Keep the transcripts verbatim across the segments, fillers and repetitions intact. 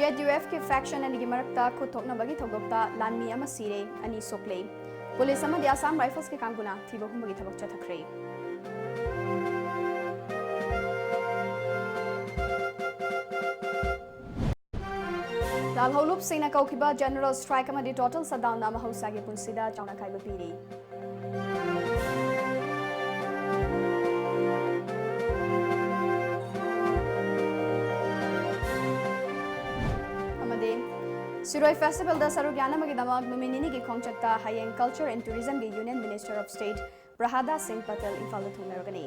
ZUF ꯀꯤ faction ꯑꯅꯤꯒꯤ ꯃꯔꯛꯇ ꯈꯨꯠ ꯊꯣꯛꯅꯕꯒꯤ ꯊꯧꯗꯣꯛꯇ ꯂꯥꯟꯃꯤ ꯑꯃ ꯁꯤꯔꯦ, ꯑꯅꯤ ꯁꯣꯛꯂꯦ꯫ ꯄꯨꯂꯤꯁ ꯑꯃꯗꯤ ꯑꯁꯥꯝ ꯔꯥꯏꯐꯜꯁꯀꯤ ꯀꯥꯡꯕꯨꯅ ꯊꯤꯕ ꯍꯨꯝꯕꯒꯤ ꯊꯕꯛ ꯆꯠꯊꯈ꯭ꯔꯦ꯫ ꯂꯥꯜꯍꯧꯂꯨꯞꯁꯤꯡꯅ ꯀꯧꯈꯤꯕ general strike ꯑꯃꯗꯤ total shutdown ꯅ ꯃꯍꯧꯁꯥꯒꯤ ꯄꯨꯟꯁꯤꯗ ꯆꯥꯎꯅ ꯑꯀꯥꯏꯕ ꯄꯤꯔꯤ꯫ ꯑꯃꯗꯤ ꯁꯤꯔꯣꯏ festival ꯗ ꯁꯔꯨꯛ ꯌꯥꯅꯕꯒꯤꯗꯃꯛ ꯅꯨꯃꯤꯠ ꯅꯤꯅꯤꯒꯤ ꯈꯣꯡꯆꯠꯇ ꯍꯌꯦꯡ Culture and Tourism ꯒꯤ Union Minister of State ꯄ꯭ꯔꯍꯥꯗꯥ ꯁꯤꯡ ꯄꯇꯦꯜ ꯏꯝꯐꯥꯜꯗ ꯊꯨꯡꯂꯔꯒꯅꯤ꯫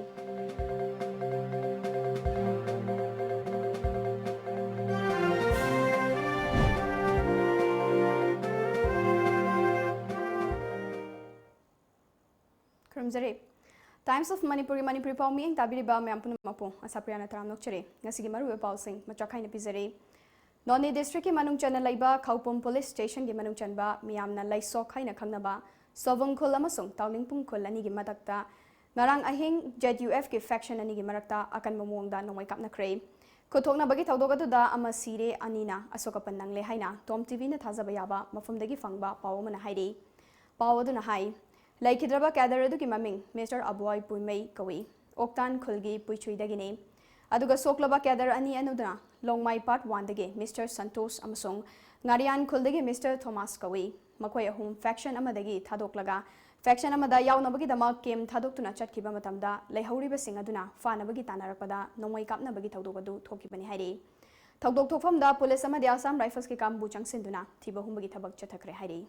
ꯈꯨꯔꯨꯝꯖꯔꯤ꯫ Times of Manipur ꯒꯤ ꯃꯅꯤꯄꯨꯔꯤ ꯄꯥꯎ ꯃꯤꯠꯌꯦꯡ ꯇꯥꯕꯤꯔꯤꯕ ꯃꯌꯥꯝ ꯄꯨꯝꯅꯃꯛꯄꯨ ꯑꯁꯥꯄ꯭ꯔꯤꯌꯥꯅ ꯇꯔꯥꯝꯅ ꯑꯣꯛꯆꯔꯤ꯫ ꯉꯁꯤꯒꯤ ꯃꯔꯨꯑꯣꯏꯕ ꯄꯥꯎꯁꯤꯡ ꯃꯆꯥꯛ ꯈꯥꯏꯅ ꯄꯤꯖꯔꯤ꯫ ꯅꯣꯅꯦ district ꯀꯤ ꯃꯅꯨꯡ ꯆꯟꯅ ꯂꯩꯕ ꯈꯧꯄꯨꯝ police station ꯒꯤ ꯃꯅꯨꯡ ꯆꯟꯕ ꯃꯤꯌꯥꯝꯅ ꯂꯩꯁꯣꯛ ꯍꯥꯏꯅ ꯈꯪꯅꯕ ꯁꯣꯕꯨꯡ ꯈꯨꯜ ꯑꯃꯁꯨꯡ ꯇꯥꯎꯅꯤꯡꯄꯨꯡ ꯈꯨꯜ ꯑꯅꯤꯒꯤ ꯃꯊꯛꯇ ꯉꯔꯥꯡ ꯑꯍꯤꯡ ZUF ꯀꯤ faction ꯑꯅꯤꯒꯤ ꯃꯔꯛꯇ ꯑꯀꯟꯕ ꯃꯑꯣꯡꯗ ꯅꯣꯡꯃꯩ ꯀꯥꯞꯅꯈ꯭ꯔꯦ꯫ ꯈꯨꯠꯊꯣꯛꯅꯕꯒꯤ ꯊꯧꯗꯣꯛ ꯑꯗꯨꯗ ꯑꯃ ꯁꯤꯔꯦ, ꯑꯅꯤꯅ ꯑꯁꯣꯛ ꯑꯄꯟ ꯅꯪꯂꯦ ꯍꯥꯏꯅ Tom TV ꯅ ꯊꯥꯖꯕ ꯌꯥꯕ ꯃꯐꯝꯗꯒꯤ ꯐꯪꯕ ꯄꯥꯎ ꯑꯃꯅ ꯍꯥꯏꯔꯤ꯫ ꯄꯥꯎ ꯑꯗꯨꯅ ꯍꯥꯏ, ꯂꯩꯈꯤꯗ꯭ꯔꯕ cadre ꯑꯗꯨꯒꯤ ꯃꯃꯤꯡ Mister ꯑꯕꯣꯏ ꯄꯨꯏꯃꯩ ꯀꯧꯏ꯫ ꯑꯣꯛꯇꯥꯟ ꯈꯨꯜꯒꯤ ꯄꯨꯏꯆꯨꯏꯗꯒꯤꯅꯤ꯫ ꯑꯗꯨꯒ ꯁꯣꯛꯂꯕ cadre ꯑꯅꯤ ꯑꯗꯨꯅ ꯂꯣꯡꯃꯥꯏ part one ꯗꯒꯤ Mister ꯁꯟꯇꯣꯁ ꯑꯃꯁꯨꯡ ꯉꯥꯔꯤꯌꯥꯟ ꯈꯨꯜꯗꯒꯤ Mister ꯊꯣꯃꯥꯁ ꯀꯧꯏ꯫ ꯃꯈꯣꯏ ꯑꯍꯨꯝ faction ꯑꯃꯗꯒꯤ ꯊꯥꯗꯣꯛꯂꯒ faction ꯑꯃꯗ ꯌꯥꯎꯅꯕꯒꯤꯗꯃꯛ camp ꯊꯥꯗꯣꯛꯇꯨꯅ ꯆꯠꯈꯤꯕ ꯃꯇꯝꯗ ꯂꯩꯍꯧꯔꯤꯕꯁꯤꯡ ꯑꯗꯨꯅ ꯐꯥꯅꯕꯒꯤ ꯇꯥꯟꯅꯔꯛꯄꯗ ꯅꯣꯡꯃꯩ ꯀꯥꯞꯅꯕꯒꯤ ꯊꯧꯗꯣꯛ ꯑꯗꯨ ꯊꯣꯛꯈꯤꯕꯅꯤ ꯍꯥꯏꯔꯤ꯫ ꯊꯧꯗꯣꯛ ꯊꯣꯛꯐꯝꯗ ꯄꯨꯂꯤꯁ ꯑꯃꯗꯤ ꯑꯁꯥꯝ ꯔꯥꯏꯐꯜꯁꯀꯤ ꯀꯥꯡꯕꯨ ꯆꯪꯁꯤꯟꯗꯨꯅ ꯊꯤꯕ ꯍꯨꯝꯕꯒꯤ ꯊꯕꯛ ꯆꯠꯊꯈ꯭ꯔꯦ ꯍꯥꯏꯔꯤ꯫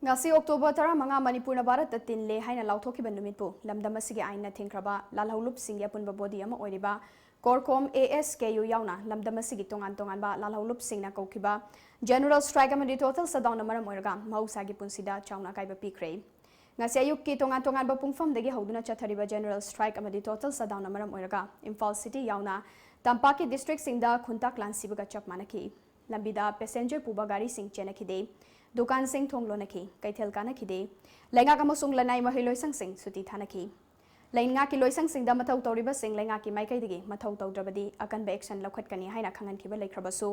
ꯉꯁꯤ October ꯇꯔꯥꯃꯉꯥ ꯃꯅꯤꯄꯨꯔꯅ ꯚꯥꯔꯠꯇ ꯇꯤꯜꯂꯦ ꯍꯥꯏꯅ ꯂꯥꯎꯊꯣꯛꯈꯤꯕ ꯅꯨꯃꯤꯠꯄꯨ ꯂꯝꯗꯝ ꯑꯁꯤꯒꯤ ꯑꯥꯏꯟꯅ ꯊꯤꯡꯈ꯭ꯔꯕ ꯂꯥꯜꯍꯧꯂꯨꯞꯁꯤꯡꯒꯤ ꯑꯄꯨꯟꯕ body ꯑꯃ ꯑꯣꯏꯔꯤꯕ CORCOM, ASKU ꯌꯥꯎꯅ ꯂꯝꯗꯝ ꯑꯁꯤꯒꯤ ꯇꯣꯉꯥꯟ ꯇꯣꯉꯥꯟꯕ ꯂꯥꯜꯍꯧꯂꯨꯞꯁꯤꯡꯅ ꯀꯧꯈꯤꯕ general strike ꯑꯃꯗꯤ total shutdown ꯅ ꯃꯔꯝ ꯑꯣꯏꯔꯒ ꯃꯍꯧꯁꯥꯒꯤ ꯄꯨꯟꯁꯤꯗ ꯆꯥꯎꯅ ꯑꯀꯥꯏꯕ ꯄꯤꯈ꯭ꯔꯦ꯫ ꯉꯁꯤ ꯑꯌꯨꯛꯀꯤ ꯇꯣꯉꯥꯟ ꯇꯣꯉꯥꯟꯕ ꯄꯨꯡꯐꯝꯗꯒꯤ ꯍꯧꯗꯨꯅ ꯆꯠꯊꯔꯤꯕ general strike ꯑꯃꯗꯤ total shutdown ꯅ ꯃꯔꯝ ꯑꯣꯏꯔꯒ ꯏꯝꯐꯥꯜ city ꯌꯥꯎꯅ ꯇꯝꯄꯥꯛꯀꯤ district ꯁꯤꯡꯗ ꯈꯨꯟꯇꯥꯛ ꯂꯥꯟ ꯁꯤꯕꯒ ꯆꯞ ꯃꯥꯟꯅꯈꯤ꯫ ꯂꯝꯕꯤꯗ passenger ꯄꯨꯕ ꯒꯥꯔꯤꯁꯤꯡ ꯆꯦꯟꯅꯈꯤꯗꯦ꯫ ꯗꯨꯀꯥꯟꯁꯤꯡ ꯊꯣꯡ ꯂꯣꯟꯅꯈꯤ, ꯀꯩꯊꯦꯜ ꯀꯥꯅꯈꯤꯗꯦ꯫ ꯂꯩꯉꯥꯛ ꯑꯃꯁꯨꯡ ꯂꯅꯥꯏ ꯃꯍꯩꯂꯣꯏꯁꯪꯁꯤꯡ ꯁꯨꯇꯤ ꯊꯥꯅꯈꯤ꯫ ꯂꯩꯉꯥꯛꯀꯤ ꯂꯣꯏꯁꯪꯁꯤꯡꯗ ꯃꯊꯧ ꯇꯧꯔꯤꯕꯁꯤꯡ ꯂꯩꯉꯥꯛꯀꯤ ꯃꯥꯏꯀꯩꯗꯒꯤ ꯃꯊꯧ ꯇꯧꯗ꯭ꯔꯕꯗꯤ ꯑꯀꯟꯕ action ꯂꯧꯈꯠꯀꯅꯤ ꯍꯥꯏꯅ ꯈꯪꯍꯟꯈꯤꯕ ꯂꯩꯈ꯭ꯔꯕꯁꯨ,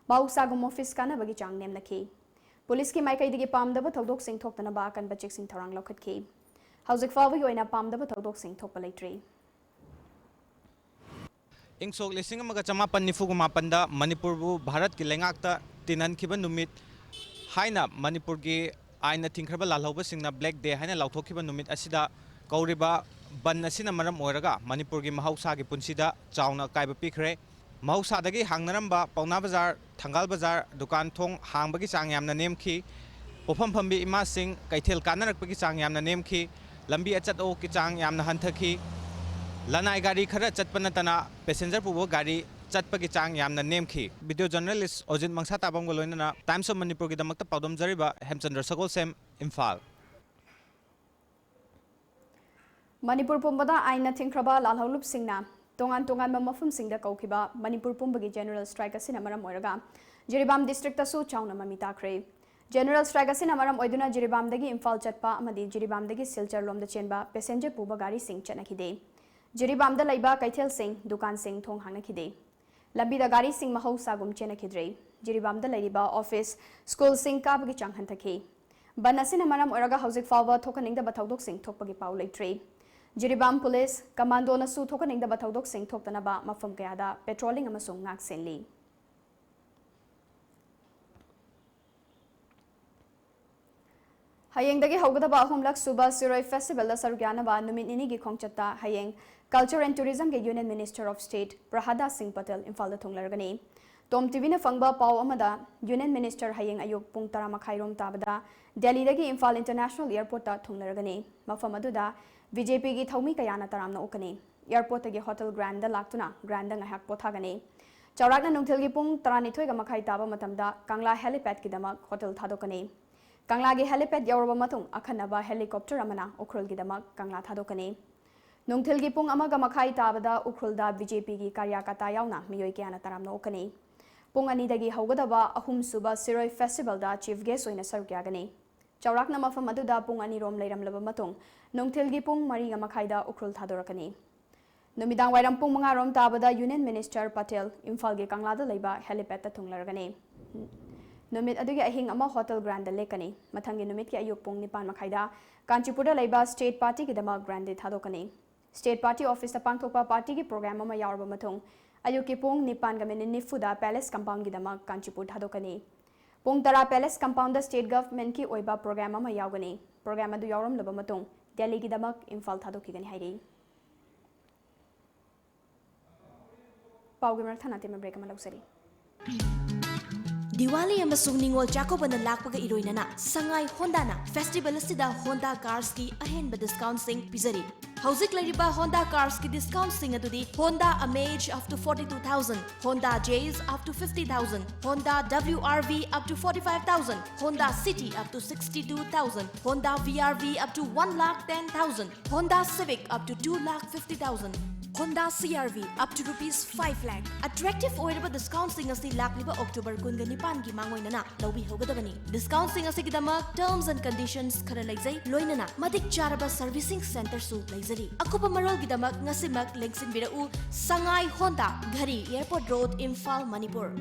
ꯃꯍꯧꯁꯥꯒꯨꯝ office ꯀꯥꯟꯅꯕꯒꯤ ꯆꯥꯡ ꯅꯦꯝꯅꯈꯤ꯫ ꯄꯨꯂꯤꯁꯀꯤ ꯃꯥꯏꯀꯩꯗꯒꯤ ꯄꯥꯝꯗꯕ ꯊꯧꯗꯣꯛꯁꯤꯡ ꯊꯣꯛꯇꯅꯕ ꯑꯀꯟꯕ ꯆꯦꯛꯁꯤꯟ ꯊꯧꯔꯥꯡ ꯂꯧꯈꯠꯈꯤ꯫ ꯍꯧꯖꯤꯛ ꯐꯥꯎꯕꯒꯤ ꯑꯣꯏꯅ ꯄꯥꯝꯗꯕ ꯊꯧꯗꯣꯛꯁꯤꯡ ꯊꯣꯛꯄ ꯂꯩꯇ꯭ꯔꯤ꯫ ꯏꯪ ꯁꯣꯛ ꯂꯤꯁꯤꯡ ꯑꯃꯒ ꯆꯃꯥꯄꯟ ꯅꯤꯐꯨꯒ ꯃꯥꯄꯟꯗ ꯃꯅꯤꯄꯨꯔꯕꯨ ꯚꯥꯔꯠꯀꯤ ꯂꯩꯉꯥꯛꯇ ꯇꯤꯟꯍꯟꯈꯤꯕ ꯅꯨꯃꯤꯠ ꯍꯥꯏꯅ ꯃꯅꯤꯄꯨꯔꯒꯤ ꯑꯥꯏꯟꯅ ꯊꯤꯡꯈ꯭ꯔꯕ ꯂꯥꯜꯍꯧꯕꯁꯤꯡꯅ Black Day ꯍꯥꯏꯅ ꯂꯥꯎꯊꯣꯛꯈꯤꯕ ꯅꯨꯃꯤꯠ ꯑꯁꯤꯗ ꯀꯧꯔꯤꯕ ꯕꯟ ꯑꯁꯤꯅ ꯃꯔꯝ ꯑꯣꯏꯔꯒ ꯃꯅꯤꯄꯨꯔꯒꯤ ꯃꯍꯧꯁꯥꯒꯤ ꯄꯨꯟꯁꯤꯗ ꯆꯥꯎꯅ ꯑꯀꯥꯏꯕ ꯄꯤꯈ꯭ꯔꯦ꯫ ꯃꯍꯧꯁꯥꯗꯒꯤ ꯍꯥꯡꯅꯔꯝꯕ ꯄꯥꯎꯅꯥ ꯕꯖꯥꯔ, ꯊꯪꯒꯥꯜ ꯕꯖꯥꯔ ꯗꯨꯀꯥꯟ ꯊꯣꯡ ꯍꯥꯡꯕꯒꯤ ꯆꯥꯡ ꯌꯥꯝꯅ ꯅꯦꯝꯈꯤ꯫ ꯄꯣꯠꯐꯝ ꯐꯝꯕꯤ ꯏꯃꯥꯁꯤꯡ ꯀꯩꯊꯦꯜ ꯀꯥꯟꯅꯔꯛꯄꯒꯤ ꯆꯥꯡ ꯌꯥꯝꯅ ꯅꯦꯝꯈꯤ꯫ ꯂꯝꯕꯤ ꯑꯆꯠ ꯑꯋꯣꯛꯀꯤ ꯆꯥꯡ ꯌꯥꯝꯅ ꯍꯟꯊꯈꯤ꯫ ꯂꯅꯥꯏ ꯒꯥꯔꯤ ꯈꯔ ꯆꯠꯄ ꯅꯠꯇꯅ passenger ꯄꯨꯕ ꯒꯥꯔꯤ ꯆꯠꯄꯒꯤ ꯆꯥꯡ ꯌꯥꯝꯅ ꯅꯦꯝꯈꯤ꯫ Video journalist ꯑꯣꯖꯤꯠ ꯃꯪꯁꯥ ꯇꯥꯕꯝꯒ ꯂꯣꯏꯅꯅ Times of ꯃꯅꯤꯄꯨꯔꯒꯤꯗꯃꯛꯇ ꯄꯥꯎꯗꯝꯖꯔꯤꯕ ꯍꯦꯝꯆꯟꯗ꯭ꯔ ꯁꯒꯣꯜꯁꯦꯝ, ꯏꯝꯐꯥꯜ꯫ ꯃꯅꯤꯄꯨꯔ ꯄꯨꯝꯕꯗ ꯑꯥꯏꯟꯅ ꯊꯤꯡꯈ꯭ꯔꯕ ꯂꯥꯜꯍꯧꯂꯨꯞꯁꯤꯡꯅ ꯇꯣꯉꯥꯟ ꯇꯣꯉꯥꯟꯕ ꯃꯐꯝꯁꯤꯡꯗ ꯀꯧꯈꯤꯕ ꯃꯅꯤꯄꯨꯔ ꯄꯨꯝꯕꯒꯤ general strike ꯑꯁꯤꯅ ꯃꯔꯝ ꯑꯣꯏꯔꯒ ꯖꯤꯔꯤꯕꯥꯝ districtꯇꯁꯨ ꯆꯥꯎꯅ ꯃꯃꯤ ꯇꯥꯈ꯭ꯔꯦ꯫ General strike ꯑꯁꯤꯅ ꯃꯔꯝ ꯑꯣꯏꯗꯨꯅ ꯖꯤꯔꯤꯕꯥꯝꯗꯒꯤ ꯏꯝꯐꯥꯜ ꯆꯠꯄ ꯑꯃꯗꯤ ꯖꯤꯔꯤꯕꯥꯝꯗꯒꯤ ꯁꯤꯜꯆꯔ ꯂꯣꯝꯗ ꯆꯦꯟꯕ passenger ꯄꯨꯕ ꯒꯥꯔꯤꯁꯤꯡ ꯆꯠꯅꯈꯤꯗꯦ꯫ ꯖꯤꯔꯤꯕꯥꯝꯗ ꯂꯩꯕ ꯀꯩꯊꯦꯜꯁꯤꯡ, ꯗꯨꯀꯥꯟꯁꯤꯡ ꯊꯣꯡ ꯍꯥꯡꯅꯈꯤꯗꯦ꯫ ꯂꯝꯕꯤꯗ ꯒꯥꯔꯤꯁꯤꯡ ꯃꯍꯧꯁꯥꯒꯨꯝ ꯆꯦꯟꯅꯈꯤꯗ꯭ꯔꯦ꯫ ꯖꯤꯔꯤꯕꯥꯝꯗ ꯂꯩꯔꯤꯕ office, schoolꯁꯤꯡ ꯀꯥꯕꯒꯤ ꯆꯥꯡ ꯍꯟꯊꯈꯤ꯫ ꯕꯟ ꯑꯁꯤꯅ ꯃꯔꯝ ꯑꯣꯏꯔꯒ ꯍꯧꯖꯤꯛ ꯐꯥꯎꯕ ꯊꯣꯛꯍꯟꯅꯤꯡꯗꯕ ꯊꯧꯗꯣꯛꯁꯤꯡ ꯊꯣꯛꯄꯒꯤ ꯄꯥꯎ ꯂꯩꯇ꯭ꯔꯤ꯫ ꯖꯤꯔꯤꯕꯥꯝ ꯄꯨꯂꯤꯁ ꯀꯃꯥꯟꯗꯣꯅꯁꯨ ꯊꯣꯛꯍꯟꯅꯤꯡꯗꯕ ꯊꯧꯗꯣꯛꯁꯤꯡ ꯊꯣꯛꯇꯅꯕ ꯃꯐꯝ ꯀꯌꯥꯗ patrolling ꯑꯃꯁꯨꯡ ꯉꯥꯛ ꯁꯦꯜꯂꯤ꯫ ꯍꯌꯦꯡꯗꯒꯤ ꯍꯧꯒꯗꯕ ꯑꯍꯨꯝꯂꯛ ꯁꯨꯕ ꯁꯤꯔꯣꯏ festivalꯗ ꯁꯔꯨꯛ ꯌꯥꯅꯕ ꯅꯨꯃꯤꯠ ꯅꯤꯅꯤꯒꯤ ꯈꯣꯡꯆꯠꯇ ꯍꯌꯦꯡ Culture and Tourismꯒꯤ Union Minister of State ꯄ꯭ꯔꯍꯥꯗꯥ ꯁꯤꯡ ꯄꯇꯦꯜ ꯏꯝꯐꯥꯜꯗ ꯊꯨꯡꯂꯔꯒꯅꯤ꯫ ꯇꯣꯝ ꯇꯤꯚꯤꯅ ꯐꯪꯕ ꯄꯥꯎ ꯑꯃꯗ, Union Minister ꯍꯌꯦꯡ ꯑꯌꯨꯛ ꯄꯨꯡ ꯇꯔꯥ ꯃꯈꯥꯏ ꯔꯣꯝ ꯇꯥꯕꯗ ꯗꯦꯜꯂꯤꯗꯒꯤ ꯏꯝꯐꯥꯜ International Airportꯇ ꯊꯨꯡꯂꯔꯒꯅꯤ꯫ ꯃꯐꯝ ꯑꯗꯨꯗ BJPꯒꯤ ꯊꯧꯃꯤ ꯀꯌꯥꯅ ꯇꯔꯥꯝꯅ ꯑꯣꯛꯀꯅꯤ꯫ Airportꯇꯒꯤ Hotel Grandꯗ ꯂꯥꯛꯇꯨꯅ Grandꯗ ꯉꯥꯏꯍꯥꯛ ꯄꯣꯊꯥꯒꯅꯤ꯫ ꯆꯥꯎꯔꯥꯛꯅ ꯅꯨꯡꯊꯤꯜꯒꯤ ꯄꯨꯡ ꯇꯔꯥꯅꯤꯊꯣꯏꯒ ꯃꯈꯥꯏ ꯇꯥꯕ ꯃꯇꯝꯗ ꯀꯪꯂꯥ helipad ꯀꯤꯗꯃꯛ hotel ꯊꯥꯗꯣꯛꯀꯅꯤ꯫ ꯀꯪꯂꯥꯒꯤ helipad ꯌꯧꯔꯕ ꯃꯇꯨꯡ ꯑꯈꯟꯅꯕ helicopter ꯑꯃꯅ ꯎꯈ꯭ꯔꯨꯜꯒꯤꯗꯃꯛ ꯀꯪꯂꯥ ꯊꯥꯗꯣꯛꯀꯅꯤ꯫ ꯅꯨꯡꯊꯤꯜꯒꯤ ꯄꯨꯡ ꯑꯃꯒ ꯃꯈꯥꯏ ꯇꯥꯕꯗ ꯎꯈ꯭ꯔꯨꯜꯗ BJPꯒꯤ ꯀꯥꯔꯌꯥꯀꯥꯇꯥ ꯌꯥꯎꯅ ꯃꯤꯑꯣꯏ ꯀꯌꯥꯅ ꯇꯔꯥꯝꯅ ꯑꯣꯛꯀꯅꯤ꯫ ꯄꯨꯡ ꯑꯅꯤꯗꯒꯤ ꯍꯧꯒꯗꯕ ꯑꯍꯨꯝꯁꯨꯕ ꯁꯤꯔꯣꯏ festivalꯗ chief guest ꯑꯣꯏꯅ ꯁꯔꯨꯛ ꯌꯥꯒꯅꯤ꯫ ꯆꯥꯎꯔꯥꯛꯅ ꯃꯐꯝ ꯑꯗꯨꯗ ꯄꯨꯡ ꯑꯅꯤꯔꯣꯝ ꯂꯩꯔꯝꯂꯕ ꯃꯇꯨꯡ, ꯅꯨꯡꯊꯤꯜꯒꯤ ꯄꯨꯡ ꯃꯔꯤꯒ ꯃꯈꯥꯏꯗ ꯎꯈ꯭ꯔꯨꯜ ꯊꯥꯗꯣꯔꯛꯀꯅꯤ꯫ ꯅꯨꯃꯤꯗꯥꯡ ꯋꯥꯏꯔꯝ ꯄꯨꯡ ꯃꯉꯥꯔꯣꯝ ꯇꯥꯕꯗ Union Minister Patel ꯏꯝꯐꯥꯜꯒꯤ ꯀꯪꯂꯥꯗ ꯂꯩꯕ helipad ꯇ ꯊꯨꯡꯂꯔꯒꯅꯤ꯫ ꯅꯨꯃꯤꯠ ꯑꯗꯨꯒꯤ ꯑꯍꯤꯡ ꯑꯃ Hotel Grand ꯗ ꯂꯦꯛꯀꯅꯤ꯫ ꯃꯊꯪꯒꯤ ꯅꯨꯃꯤꯠꯀꯤ ꯑꯌꯨꯛ ꯄꯨꯡ ꯅꯤꯄꯥꯟ ꯃꯈꯥꯏꯗ ꯀꯥꯟꯆꯤꯄꯨꯔꯗ ꯂꯩꯕ State Party ꯒꯤꯗꯃꯛ Grand Day ꯊꯥꯗꯣꯛꯀꯅꯤ꯫ State Party office ꯇ ꯄꯥꯡꯊꯣꯛꯄ party ꯒꯤ program ꯑꯃ ꯌꯥꯎꯔꯕ ꯃꯇꯨꯡ, ꯑꯌꯨꯛꯀꯤ ꯄꯨꯡ ꯅꯤꯄꯥꯟꯒ minute ꯅꯤꯐꯨꯗ Palace Compound ꯒꯤꯗꯃꯛ ꯀꯥꯟꯆꯤꯄꯨꯔ ꯊꯥꯗꯣꯛꯀꯅꯤ꯫ ꯄꯨꯡ ꯇꯔꯥ Palace Compound ꯗ State Government ꯀꯤ ꯑꯣꯏꯕ program ꯑꯃ ꯌꯥꯎꯒꯅꯤ꯫ Program ꯑꯗꯨ ꯌꯥꯎꯔꯝꯂꯕ ꯃꯇꯨꯡ, ꯗꯦꯜꯂꯤꯒꯤꯗꯃꯛ ꯏꯝꯐꯥꯜ ꯊꯥꯗꯣꯛꯈꯤꯒꯅꯤ ꯍꯥꯏꯔꯤ꯫ ꯄꯥꯎꯒꯤ ꯃꯔꯛ ꯊꯠꯅ ꯑꯇꯦꯟꯕ break ꯑꯃ ꯂꯧꯖꯔꯤ꯫ ꯗꯤꯋꯥꯂꯤ ꯑꯃꯁꯨꯡ ꯅꯤꯉꯣꯜ ꯆꯥꯛꯀꯧꯕꯅ ꯂꯥꯛꯄꯒ ꯏꯔꯣꯏꯅꯅ ꯁꯉꯥꯏ ꯍꯣꯟꯗꯥꯅ festival ꯑꯁꯤꯗ Honda cars ꯀꯤ ꯑꯍꯦꯟꯕ discount ꯁꯤꯡ ꯄꯤꯖꯔꯤ꯫ ꯍꯧꯖꯤꯛ ꯂꯩꯔꯤꯕ Honda cars ꯀꯤ discount ꯁꯤꯡ ꯑꯗꯨꯗꯤ Honda Amaze up to forty two thousand, Honda Jazz up to fifty thousand, Honda W R V up to forty five thousand, Honda City up to sixty two thousand, Honda V R V up to one lakh ten thousand, Honda Civic up to two lakh fifty thousand, Honda C R V up to rupees five lakh꯫ Attractive ꯑꯣꯏꯔꯕ discount ꯁꯤꯡ ꯑꯁꯤ ꯂꯥꯛꯂꯤꯕ October ꯀꯨꯟꯒ ꯅꯤꯄꯥꯟꯒꯤ ꯃꯥꯡꯑꯣꯏꯅꯅ ꯂꯧꯕꯤꯍꯧꯒꯗꯕꯅꯤ꯫ Discount ꯁꯤꯡ ꯑꯁꯤꯒꯤꯗꯃꯛ terms and conditions ꯈꯔ ꯂꯩꯖꯩ, ꯂꯣꯏꯅꯅ ꯃꯇꯤꯛ ꯆꯥꯔꯕ servicing center ꯁꯨ ꯂꯩꯖꯔꯤ꯫ ꯑꯀꯨꯞꯄ ꯃꯔꯣꯜꯒꯤꯗꯃꯛ ꯉꯁꯤꯃꯛ ꯂꯦꯡꯁꯤꯟꯕꯤꯔꯛꯎ, Sangai Honda, Ghari, Airport Road, Imphal, Manipur.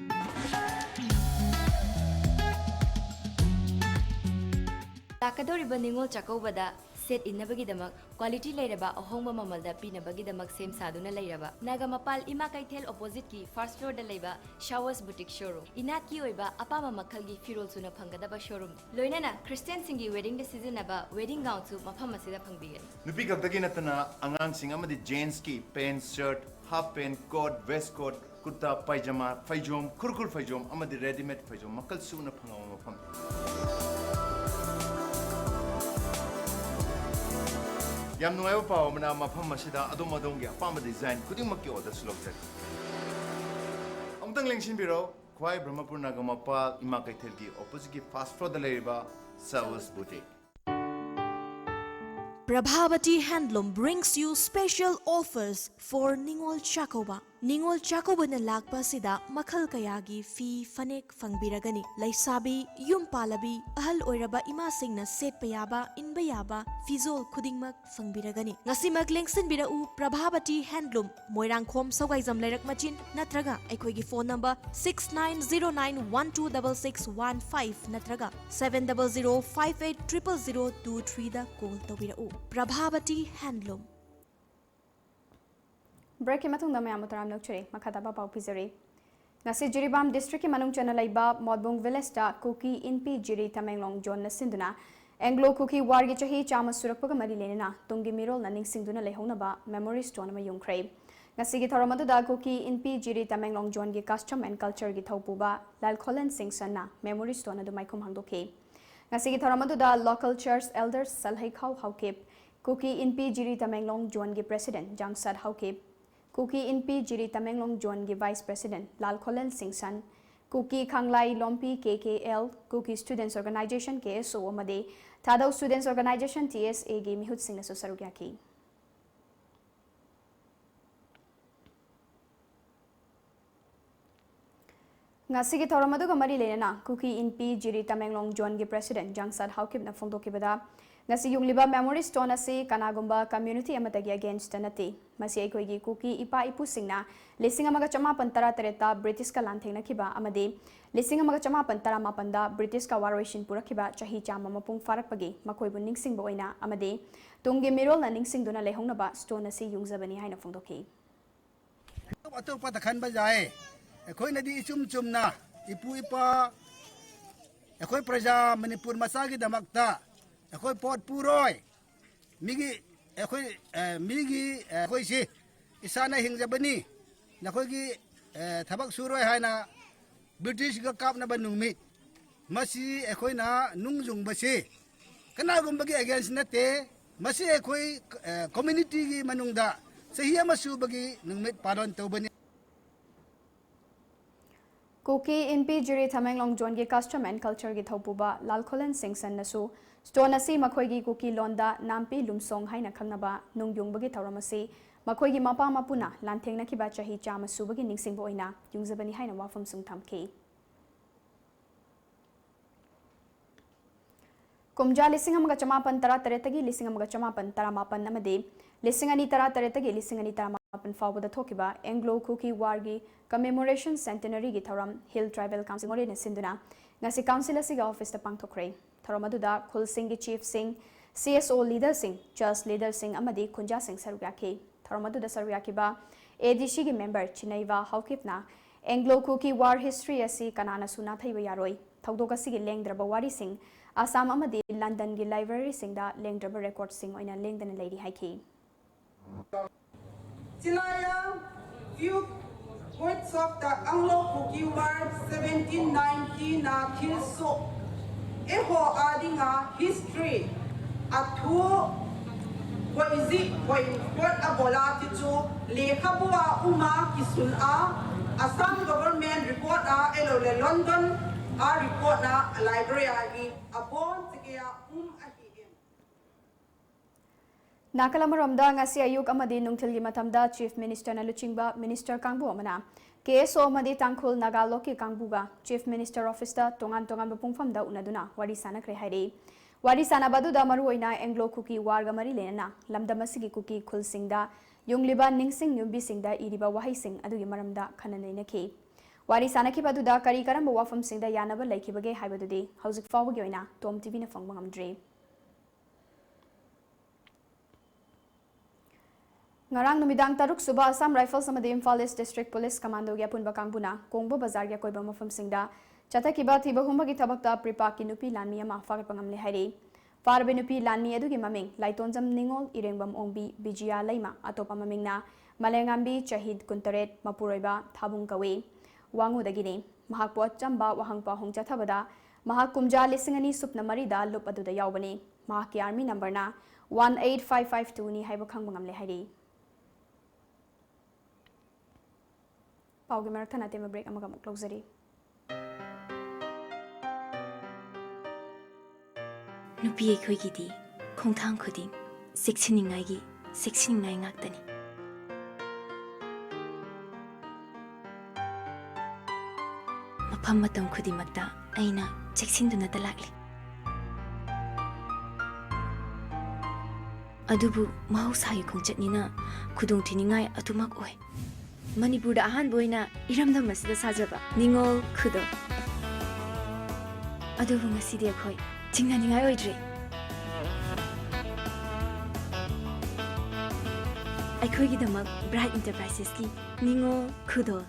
ꯂꯥꯛꯀꯗꯧꯔꯤꯕ ꯅꯤꯉꯣꯜ ꯆꯥꯛꯀꯧꯕꯗ ꯁꯦꯠ ꯏꯟꯅꯕꯒꯤꯗꯃꯛ quality ꯂꯩꯔꯕ ꯑꯍꯣꯡꯕ ꯃꯃꯜꯗ ꯄꯤꯅꯕꯒꯤꯗꯃꯛ ꯁꯦꯝ ꯁꯥꯗꯨꯅ ꯂꯩꯔꯕ ꯅꯥꯒꯥꯃꯄꯥꯜ ꯏꯃꯥ ꯀꯩꯊꯦꯜ opposite ꯀꯤ first floor ꯗ ꯂꯩꯕ Showers Boutique showroom꯫ ꯏꯅꯥꯠꯀꯤ ꯑꯣꯏꯕ ꯑꯄꯥꯝꯕ ꯃꯈꯜꯒꯤ ꯐꯤꯔꯣꯜ ꯁꯨꯅ ꯐꯪꯒꯗꯕ showroom, ꯂꯣꯏꯅꯅ Christian ꯁꯤꯡꯒꯤ wedding ꯗ ꯁꯤꯖꯤꯟꯅꯕ wedding gown ꯁꯨ ꯃꯐꯝ ꯑꯁꯤꯗ ꯐꯪꯕꯤꯒꯅꯤ꯫ ꯅꯨꯄꯤ ꯈꯛꯇꯒꯤ ꯅꯠꯇꯅ ꯑꯉꯥꯡꯁꯤꯡ ꯑꯃꯗꯤ gents ꯀꯤ pant, shirt, half pant, coat, waistcoat, ꯀꯨꯔꯇꯥ, ꯄꯥꯏꯖꯃꯥ, ꯐꯩꯖꯣꯝ, ꯈꯨꯔꯈꯨꯜ ꯐꯩꯖꯣꯝ ꯑꯃꯗꯤ readymade ꯐꯩꯖꯣꯝ ꯃꯈꯜ ꯁꯨꯅ ꯐꯪꯕ ꯃꯐꯝ꯫ ꯌꯥꯝ ꯅꯨꯡꯉꯥꯏꯕ ꯄꯥꯎ ꯑꯃꯅ, ꯃꯐꯝ ꯑꯁꯤꯗ ꯑꯗꯣꯝ ꯑꯗꯣꯝꯒꯤ ꯑꯄꯥꯝꯕ design ꯈꯨꯗꯤꯡꯃꯛꯀꯤ order ꯁꯨ ꯂꯧꯖꯔꯤ꯫ ꯑꯃꯨꯛꯇꯪ ꯂꯦꯡꯁꯤꯟꯕꯤꯔꯣ, ꯈ꯭ꯋꯥꯏ ꯕ꯭ꯔꯍꯃꯄꯨꯔ ꯅꯥꯒꯥꯃꯄꯥꯜ ꯏꯃꯥ ꯀꯩꯊꯦꯜꯒꯤ opposite ꯀꯤ first floor ꯗ ꯂꯩꯔꯤꯕ Showers Boutique꯫ Prabhavati Handloom brings you special offers for Ningol Chakkouba. ꯅꯤꯉꯣꯜ ꯆꯥꯛꯀꯧꯕꯅ ꯂꯥꯛꯄ ꯑꯁꯤꯗ ꯃꯈꯜ ꯀꯌꯥꯒꯤ ꯐꯤ ꯐꯅꯦꯛ ꯐꯪꯕꯤꯔꯒꯅꯤ꯫ ꯂꯩꯁꯥꯕꯤ, ꯌꯨꯝ ꯄꯥꯜꯂꯕꯤ, ꯑꯍꯜ ꯑꯣꯏꯔꯕ ꯏꯃꯥꯁꯤꯡꯅ ꯁꯦꯠꯄ ꯌꯥꯕ, ꯏꯟꯕ ꯌꯥꯕ ꯐꯤꯖꯣꯜ ꯈꯨꯗꯤꯡꯃꯛ ꯐꯪꯕꯤꯔꯒꯅꯤ꯫ ꯉꯁꯤꯃꯛ ꯂꯦꯡꯁꯤꯟꯕꯤꯔꯛꯎ ꯄ꯭ꯔꯚꯥꯕꯇꯤ ꯍꯦꯟꯗꯂꯨꯝ, ꯃꯣꯏꯔꯥꯡꯈꯣꯝ ꯁꯧꯒꯥꯏꯖꯝ ꯂꯩꯔꯛ ꯃꯆꯤꯟ, ꯅꯠꯇ꯭ꯔꯒ ꯑꯩꯈꯣꯏꯒꯤ phone number six nine zero nine one two double six one five ꯅꯠꯇ꯭ꯔꯒ seven double zero five eight triple zero two three ꯗ call ꯇꯧꯕꯤꯔꯛꯎ꯫ ꯄ꯭ꯔꯚꯥꯕꯇꯤ ꯍꯦꯟꯗꯂꯨꯝ꯫ Breakꯀꯤ ꯃꯇꯨꯡꯗ ꯃꯌꯥꯝꯕꯨ ꯇꯔꯥꯝꯅ ꯑꯣꯛꯆꯔꯤ꯫ ꯃꯈꯥ ꯇꯥꯕ ꯄꯥꯎ ꯄꯤꯖꯔꯤ꯫ ꯉꯁꯤ ꯖꯤꯔꯤꯕꯥꯝ districtꯀꯤ ꯃꯅꯨꯡ ꯆꯟꯅ ꯂꯩꯕ ꯃꯣꯠꯕꯨꯡ villageꯇ ꯀꯨꯀꯤ ꯏꯟꯄꯤ ꯖꯤꯔꯤ ꯇꯃꯦꯡꯂꯣꯡ zoneꯅ ꯁꯤꯟꯗꯨꯅ Anglo Kuki Warꯒꯤ ꯆꯍꯤ ꯆꯥꯝꯃ ꯁꯨꯔꯛꯄꯒ ꯃꯔꯤ ꯂꯩꯅꯅ ꯇꯨꯡꯒꯤ ꯃꯤꯔꯣꯜꯅ ꯅꯤꯡꯁꯤꯡꯗꯨꯅ ꯂꯩꯍꯧꯅꯕ memory stone ꯑꯃ ꯌꯨꯡꯈ꯭ꯔꯦ꯫ ꯉꯁꯤꯒꯤ ꯊꯧꯔꯝ ꯑꯗꯨꯗ ꯀꯨꯀꯤ ꯏꯟꯄꯤ ꯖꯤꯔꯤ ꯇꯃꯦꯡꯂꯣꯡ zoneꯒꯤ custom and cultureꯒꯤ ꯊꯧꯄꯨꯕ ꯂꯥꯜꯈꯣꯂꯦꯟ ꯁꯤꯡ ꯁꯟꯅ memory stone ꯑꯗꯨ ꯃꯥꯏꯈꯨꯝ ꯍꯥꯡꯗꯣꯛꯈꯤ꯫ ꯉꯁꯤꯒꯤ ꯊꯧꯔꯝ ꯑꯗꯨꯗ local church elders ꯁꯜꯍꯩꯈꯥꯎ ꯍꯥꯎꯀꯤꯞ, ꯀꯨꯀꯤ ꯏꯟꯄꯤ ꯖꯤꯔꯤ ꯇꯃꯦꯡꯂꯣꯡ zoneꯒꯤ president ꯖꯥꯡꯁꯠ ꯍꯥꯎꯀꯤꯞ, ꯀꯨꯀꯤ ꯏꯟꯄꯤ ꯖꯤꯔꯤ ꯇꯃꯦꯡꯂꯣꯡ zoneꯒꯤ vice president ꯂꯥꯜꯈꯣꯂꯦꯟ ꯁꯤꯡ ꯁꯟ, ꯀꯨꯀꯤ ꯈꯥꯡꯂꯥꯏ ꯂꯣꯝꯄꯤ ꯀꯦ ꯀꯦ ꯑꯦꯜ, ꯀꯨꯀꯤ students organization ꯀꯦ ꯑꯦꯁ ꯑꯣ ꯑꯃꯗꯤ ꯊꯥꯗꯧ students organization ꯇꯤ ꯑꯦꯁ ꯑꯦꯒꯤ ꯃꯤꯍꯨꯠꯁꯤꯡꯅꯁꯨ ꯁꯔꯨꯛ ꯌꯥꯈꯤ꯫ ꯉꯁꯤꯒꯤ ꯊꯧꯔꯝ ꯑꯗꯨꯒ ꯃꯔꯤ ꯂꯩꯅꯅ ꯀꯨꯀꯤ ꯏꯟꯄꯤ ꯖꯤꯔꯤ ꯇꯃꯦꯡꯂꯣꯡ zoneꯒꯤ president ꯖꯥꯡꯁꯠ ꯍꯥꯎꯀꯤꯞꯅ ꯐꯣꯡꯗꯣꯛꯈꯤꯕꯗ, ꯉꯁꯤ ꯌꯨꯡꯂꯤꯕ memory stone ꯑꯁꯤ ꯀꯅꯥꯒꯨꯝꯕ community ꯑꯃꯠꯇꯒꯤ againstꯇ ꯅꯠꯇꯦ꯫ ꯃꯁꯤ ꯑꯩꯈꯣꯏꯒꯤ ꯀꯨꯀꯤ ꯏꯄꯥ ꯏꯄꯨꯁꯤꯡꯅ ꯂꯤꯁꯤꯡ ꯑꯃꯒ ꯆꯃꯥꯄꯟ ꯇꯔꯥ ꯇꯔꯦꯠꯇ Britishꯀ ꯂꯥꯟꯊꯦꯡꯅꯈꯤꯕ ꯑꯃꯗꯤ ꯂꯤꯁꯤꯡ ꯑꯃꯒ ꯆꯃꯥꯄꯟ ꯇꯔꯥ ꯃꯥꯄꯟꯗ Britishꯀ ꯋꯥꯔꯣꯏꯁꯤꯟ ꯄꯨꯔꯛꯈꯤꯕ ꯆꯍꯤ ꯆꯥꯝꯃ ꯃꯄꯨꯡ ꯐꯥꯔꯛꯄꯒꯤ ꯃꯈꯣꯏꯕꯨ ꯅꯤꯡꯁꯤꯡꯕ ꯑꯣꯏꯅ ꯑꯃꯗꯤ ꯇꯨꯡꯒꯤ ꯃꯤꯔꯣꯜꯅ ꯅꯤꯡꯁꯤꯡꯗꯨꯅ ꯂꯩꯍꯧꯅꯕ stone ꯑꯁꯤ ꯌꯨꯡꯖꯕꯅꯤ ꯍꯥꯏꯅ ꯐꯣꯡꯗꯣꯛꯈꯤ꯫ ꯑꯇꯣꯞ ꯑꯇꯣꯞꯄꯗ ꯈꯟꯕ ꯌꯥꯏ꯫ ꯑꯩꯈꯣꯏꯅꯗꯤ ꯏꯆꯨꯝ ꯆꯨꯝꯅ ꯏꯄꯨ ꯏꯄꯥ, ꯑꯩꯈꯣꯏ ꯄ꯭ꯔꯖꯥ ꯃꯅꯤꯄꯨꯔ ꯃꯆꯥꯒꯤꯗꯃꯛꯇ ꯑꯩꯈꯣꯏ ꯄꯣꯠ ꯄꯨꯔꯣꯏ꯫ ꯃꯤꯒꯤ, ꯑꯩꯈꯣꯏ, ꯑ, ꯃꯤꯒꯤ, ꯑ, ꯑꯩꯈꯣꯏꯁꯤ ꯏꯁꯥꯅ ꯍꯤꯡꯖꯕꯅꯤ, ꯅꯈꯣꯏꯒꯤ, ꯑ, ꯊꯕꯛ ꯁꯨꯔꯣꯏ ꯍꯥꯏꯅ Britishꯀ ꯀꯥꯞꯅꯕ ꯅꯨꯃꯤꯠ, ꯃꯁꯤ ꯑꯩꯈꯣꯏꯅ ꯅꯨꯡ ꯌꯨꯡꯕꯁꯤ ꯀꯅꯥꯒꯨꯝꯕꯒꯤ against ꯅꯠꯇꯦ꯫ ꯃꯁꯤ ꯑꯩꯈꯣꯏ, ꯑ, communityꯒꯤ ꯃꯅꯨꯡꯗ ꯆꯍꯤ ꯑꯃ ꯁꯨꯕꯒꯤ ꯅꯨꯃꯤꯠ ꯄꯥꯂꯟ ꯇꯧꯕꯅꯤ꯫ ꯀꯨꯀꯤ ꯏꯟꯄꯤ ꯖꯤꯔꯤ ꯇꯃꯦꯡꯂꯣꯡ zoneꯒꯤ custom and cultureꯒꯤ ꯊꯧꯄꯨꯕ ꯂꯥꯜꯈꯣꯂꯦꯟ ꯁꯤꯡ ꯁꯟꯅꯁꯨ stone ꯑꯁꯤ ꯃꯈꯣꯏꯒꯤ ꯀꯨꯀꯤ ꯂꯣꯟꯗ ꯅꯥꯝꯄꯤ ꯂꯨꯝꯁꯣꯡ ꯍꯥꯏꯅ ꯈꯪꯅꯕ ꯅꯨꯡ ꯌꯨꯡꯕꯒꯤ ꯊꯧꯔꯝ ꯑꯁꯤ ꯃꯈꯣꯏꯒꯤ ꯃꯄꯥ ꯃꯄꯨꯅ ꯂꯥꯟꯊꯦꯡꯅꯈꯤꯕ ꯆꯍꯤ ꯆꯥꯝꯃ ꯁꯨꯕꯒꯤ ꯅꯤꯡꯁꯤꯡꯕ ꯑꯣꯏꯅ ꯌꯨꯡꯖꯕꯅꯤ ꯍꯥꯏꯅ ꯋꯥꯐꯝꯁꯨ ꯊꯝꯈꯤ꯫ ꯀꯨꯝꯖꯥ ꯂꯤꯁꯤꯡ ꯑꯃꯒ ꯆꯃꯥꯄꯟ ꯇꯔꯥꯇꯔꯦꯠꯇꯒꯤ ꯂꯤꯁꯤꯡ ꯑꯃꯒ ꯆꯃꯥꯄꯟ ꯇꯔꯥꯃꯥꯄꯟ ꯑꯃꯗꯤ ꯂꯤꯁꯤꯡ ꯑꯅꯤ ꯇꯔꯥꯇꯔꯦꯠꯇꯒꯤ ꯂꯤꯁꯤꯡ ꯑꯅꯤ ꯇꯔꯥꯃꯥꯄꯟ ꯐꯥꯎꯕꯗ ꯊꯣꯛꯈꯤꯕ Anglo Kuki War ꯒꯤ Commemoration Centenary ꯒꯤ ꯊꯧꯔꯝ Hill Tribal Council ꯃꯣꯔꯦꯅ ꯁꯤꯟꯗꯨꯅ ꯉꯁꯤ council ꯑꯁꯤꯒꯤ office ꯇ ꯄꯥꯡꯊꯣꯛꯈ꯭ꯔꯦ꯫ ꯊꯧꯔꯝ ꯑꯗꯨꯗ ꯈꯨꯜꯁꯤꯡꯒꯤ chief ꯁꯤꯡ, C S O leader ꯁꯤꯡ, church leader ꯁꯤꯡ ꯑꯃꯗꯤ ꯈꯨꯟꯖꯥꯁꯤꯡ ꯁꯔꯨꯛ ꯌꯥꯈꯤ꯫ ꯊꯧꯔꯝ ꯑꯗꯨꯗ ꯁꯔꯨꯛ ꯌꯥꯈꯤꯕ A D C ꯒꯤ member ꯆꯤꯅꯩꯕ ꯍꯥꯎꯀꯤꯞꯅ Anglo Kuki War history ꯑꯁꯤ ꯀꯅꯥꯅꯁꯨ ꯅꯥꯊꯩꯕ ꯌꯥꯔꯣꯏ꯫ ꯊꯧꯗꯣꯛ ꯑꯁꯤꯒꯤ ꯂꯦꯡꯗ꯭ꯔꯕ ꯋꯥꯔꯤꯁꯤꯡ ꯑꯁꯥꯝ ꯑꯃꯗꯤ ꯂꯟꯗꯟꯒꯤ library ꯁꯤꯡꯗ ꯂꯦꯡꯗ꯭ꯔꯕ record ꯁꯤꯡ ꯑꯣꯏꯅ ꯂꯦꯡꯗꯅ ꯂꯩꯔꯤ ꯍꯥꯏꯈꯤ꯫ Chilaya, few points of the Anglo-Kuki War seventeen ninety na thilsoh, eiho adinga history, athu, koizi, koi, kot abola ti chu, lekhabua uma kisun a, Assam government record a, elo le London a record na, a library a hi, abon chikea um ahi em. ꯅꯥꯀꯜ ꯑꯃꯔꯣꯝꯗ, ꯉꯁꯤ ꯑꯌꯨꯛ ꯑꯃꯗꯤ ꯅꯨꯡꯊꯤꯜꯒꯤ ꯃꯇꯝꯗ Chief Minister ꯅ ꯂꯨꯆꯤꯡꯕ minister ꯀꯥꯡꯕꯨ ꯑꯃꯅ K S O ꯑꯃꯗꯤ ꯇꯥꯡꯈꯨꯜ ꯅꯥꯒꯥ ꯂꯣꯛꯀꯤ ꯀꯥꯡꯕꯨꯒ Chief Minister office ꯇ ꯇꯣꯉꯥꯟ ꯇꯣꯉꯥꯟꯕ ꯄꯨꯡꯐꯝꯗ ꯎꯅꯗꯨꯅ ꯋꯥꯔꯤ ꯁꯥꯟꯅꯈ꯭ꯔꯦ ꯍꯥꯏꯔꯤ꯫ ꯋꯥꯔꯤ ꯁꯥꯟꯅꯕ ꯑꯗꯨꯗ ꯃꯔꯨꯑꯣꯏꯅ Anglo Kuki War ꯒ ꯃꯔꯤ ꯂꯩꯅꯅ ꯂꯝꯗꯝ ꯑꯁꯤꯒꯤ ꯀꯨꯀꯤ ꯈꯨꯜꯁꯤꯡꯗ ꯌꯨꯡꯂꯤꯕ ꯅꯤꯡꯁꯤꯡ ꯌꯨꯝꯕꯤꯁꯤꯡꯗ ꯏꯔꯤꯕ ꯋꯥꯍꯩꯁꯤꯡ ꯑꯗꯨꯒꯤ ꯃꯔꯝꯗ ꯈꯟꯅ ꯅꯩꯅꯈꯤ꯫ ꯋꯥꯔꯤ ꯁꯥꯟꯅꯈꯤꯕ ꯑꯗꯨꯗ ꯀꯔꯤ ꯀꯔꯝꯕ ꯋꯥꯐꯝꯁꯤꯡꯗ ꯌꯥꯅꯕ ꯂꯩꯈꯤꯕꯒꯦ ꯍꯥꯏꯕꯗꯨꯗꯤ ꯍꯧꯖꯤꯛ ꯐꯥꯎꯕꯒꯤ ꯑꯣꯏꯅ Tom T V ꯅ ꯐꯪꯕ ꯉꯝꯗ꯭ꯔꯤ꯫ ꯉꯔꯥꯡ ꯅꯨꯃꯤꯗꯥꯡ ꯇꯔꯨꯛ ꯁꯨꯕ Assam Rifles ꯑꯃꯗꯤ Imphal East District Police Commando ꯒꯤ ꯑꯄꯨꯟꯕ ꯀꯥꯡꯕꯨꯅ ꯀꯣꯡꯕ ꯕꯖꯥꯔꯒꯤ ꯑꯀꯣꯏꯕ ꯃꯐꯝꯁꯤꯡꯗ ꯆꯠꯊꯈꯤꯕ ꯊꯤꯕ ꯍꯨꯝꯕꯒꯤ ꯊꯕꯛꯇ ꯄ꯭ꯔꯤꯄꯥꯛꯀꯤ ꯅꯨꯄꯤ ꯂꯥꯟꯃꯤ ꯑꯃ ꯐꯥꯒꯠꯄ ꯉꯝꯂꯦ ꯍꯥꯏꯔꯤ꯫ ꯐꯥꯔꯕ ꯅꯨꯄꯤ ꯂꯥꯟꯃꯤ ꯑꯗꯨꯒꯤ ꯃꯃꯤꯡ ꯂꯥꯏꯇꯣꯟꯖꯝ ꯅꯤꯉꯣꯜ ꯏꯔꯦꯡꯕꯝ ꯑꯣꯡꯕꯤ ꯕꯤꯖꯤꯌꯥ ꯂꯩꯃ, ꯑꯇꯣꯞꯄ ꯃꯃꯤꯡꯅ ꯃꯂꯦꯉꯥꯝꯕꯤ ꯆꯍꯤ ꯀꯨꯟꯇꯔꯦꯠ, ꯃꯄꯨꯔꯣꯏꯕ ꯊꯥꯕꯨꯡ ꯀꯧꯏ꯫ ꯋꯥꯉꯨꯗꯒꯤꯅꯤ꯫ ꯃꯍꯥꯛꯄꯨ ꯑꯆꯝꯕ ꯋꯥꯍꯪ ꯄꯥꯎꯍꯪ ꯆꯠꯊꯕꯗ ꯃꯍꯥꯛ ꯀꯨꯝꯖꯥ ꯂꯤꯁꯤꯡ ꯑꯅꯤ ꯁꯨꯞꯅ ꯃꯔꯤꯗ ꯂꯨꯞ ꯑꯗꯨꯗ ꯌꯥꯎꯕꯅꯤ꯫ ꯃꯍꯥꯛꯀꯤ army number ꯅ one eight five five two ꯅꯤ ꯍꯥꯏꯕ ꯈꯪꯕ ꯉꯝꯂꯦ ꯍꯥꯏꯔꯤ꯫ ꯄꯥꯎꯒꯤ ꯃꯔꯛ ꯊꯠꯅ ꯑꯇꯦꯟꯕ break ꯑꯃꯒ ꯑꯃꯨꯛ ꯂꯧꯖꯔꯤ꯫ ꯅꯨꯄꯤ ꯑꯩꯈꯣꯏꯒꯤꯗꯤ ꯈꯣꯡꯊꯥꯡ ꯈꯨꯗꯤꯡ ꯆꯦꯛꯁꯤꯟꯅꯤꯡꯉꯥꯏꯒꯤ, ꯆꯦꯛꯁꯤꯟꯅꯤꯡꯉꯥꯏ ꯉꯥꯛꯇꯅꯤ꯫ ꯑꯐꯝ ꯃꯇꯝ ꯈꯨꯗꯤꯡꯃꯛꯇ ꯑꯩꯅ ꯆꯦꯛꯁꯤꯟꯗꯨꯅꯇ ꯂꯥꯛꯂꯤ꯫ ꯑꯗꯨꯕꯨ ꯃꯍꯧꯁꯥꯒꯤ ꯈꯣꯡꯆꯠꯅꯤꯅ ꯈꯨꯗꯣꯡꯊꯤꯅꯤꯡꯉꯥꯏ ꯑꯗꯨꯃꯛ ꯑꯣꯏ꯫ ꯃꯅꯤꯄꯨꯔꯗ ꯑꯍꯥꯟꯕ ꯑꯣꯏꯅ ꯏꯔꯝꯗꯝ ꯑꯁꯤꯗ ꯁꯥꯖꯕ ꯅꯤꯉꯣꯜ ꯈꯨꯗꯣꯜ꯫ ꯑꯗꯨꯕꯨ ꯉꯁꯤꯗꯤ ꯑꯩꯈꯣꯏ ꯆꯤꯡꯅꯅꯤꯡꯉꯥꯏ ꯑꯣꯏꯗ꯭ꯔꯦ꯫ ꯑꯩꯈꯣꯏꯒꯤꯗꯃꯛ ꯕ꯭ꯔꯥꯏꯠ ꯏꯟꯇꯔꯄ꯭ꯔꯥꯏꯁꯦꯁꯀꯤ ꯅꯤꯉꯣꯜ ꯈꯨꯗꯣꯜ꯫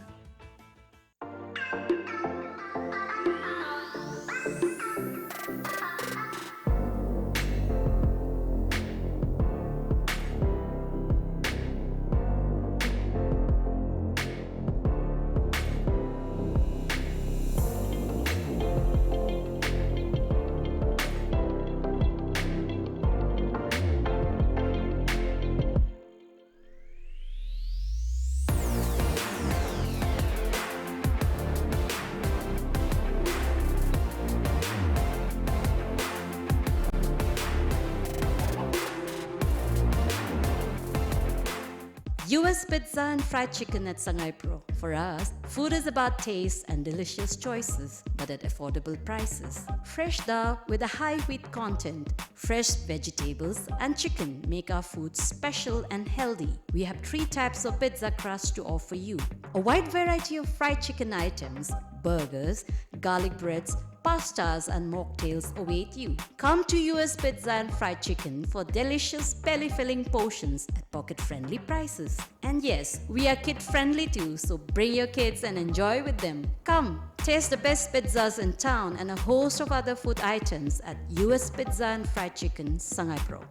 U S Pizza and Fried Chicken at Sangaipro. For us, food is about taste and delicious choices, but at affordable prices. Fresh dal with a high wheat content, fresh vegetables, and chicken make our food special and healthy. We have three types of pizza crust to offer you. A wide variety of fried chicken items, burgers, garlic breads, pastas, and mocktails await you. Come to U S Pizza and Fried Chicken for delicious belly-filling portions at pocket-friendly prices. And yes, we are kid-friendly too, so bring your kids and enjoy with them. Come, taste the best pizzas in town and a host of other food items at U S Pizza and Fried Chicken, Sangaipro.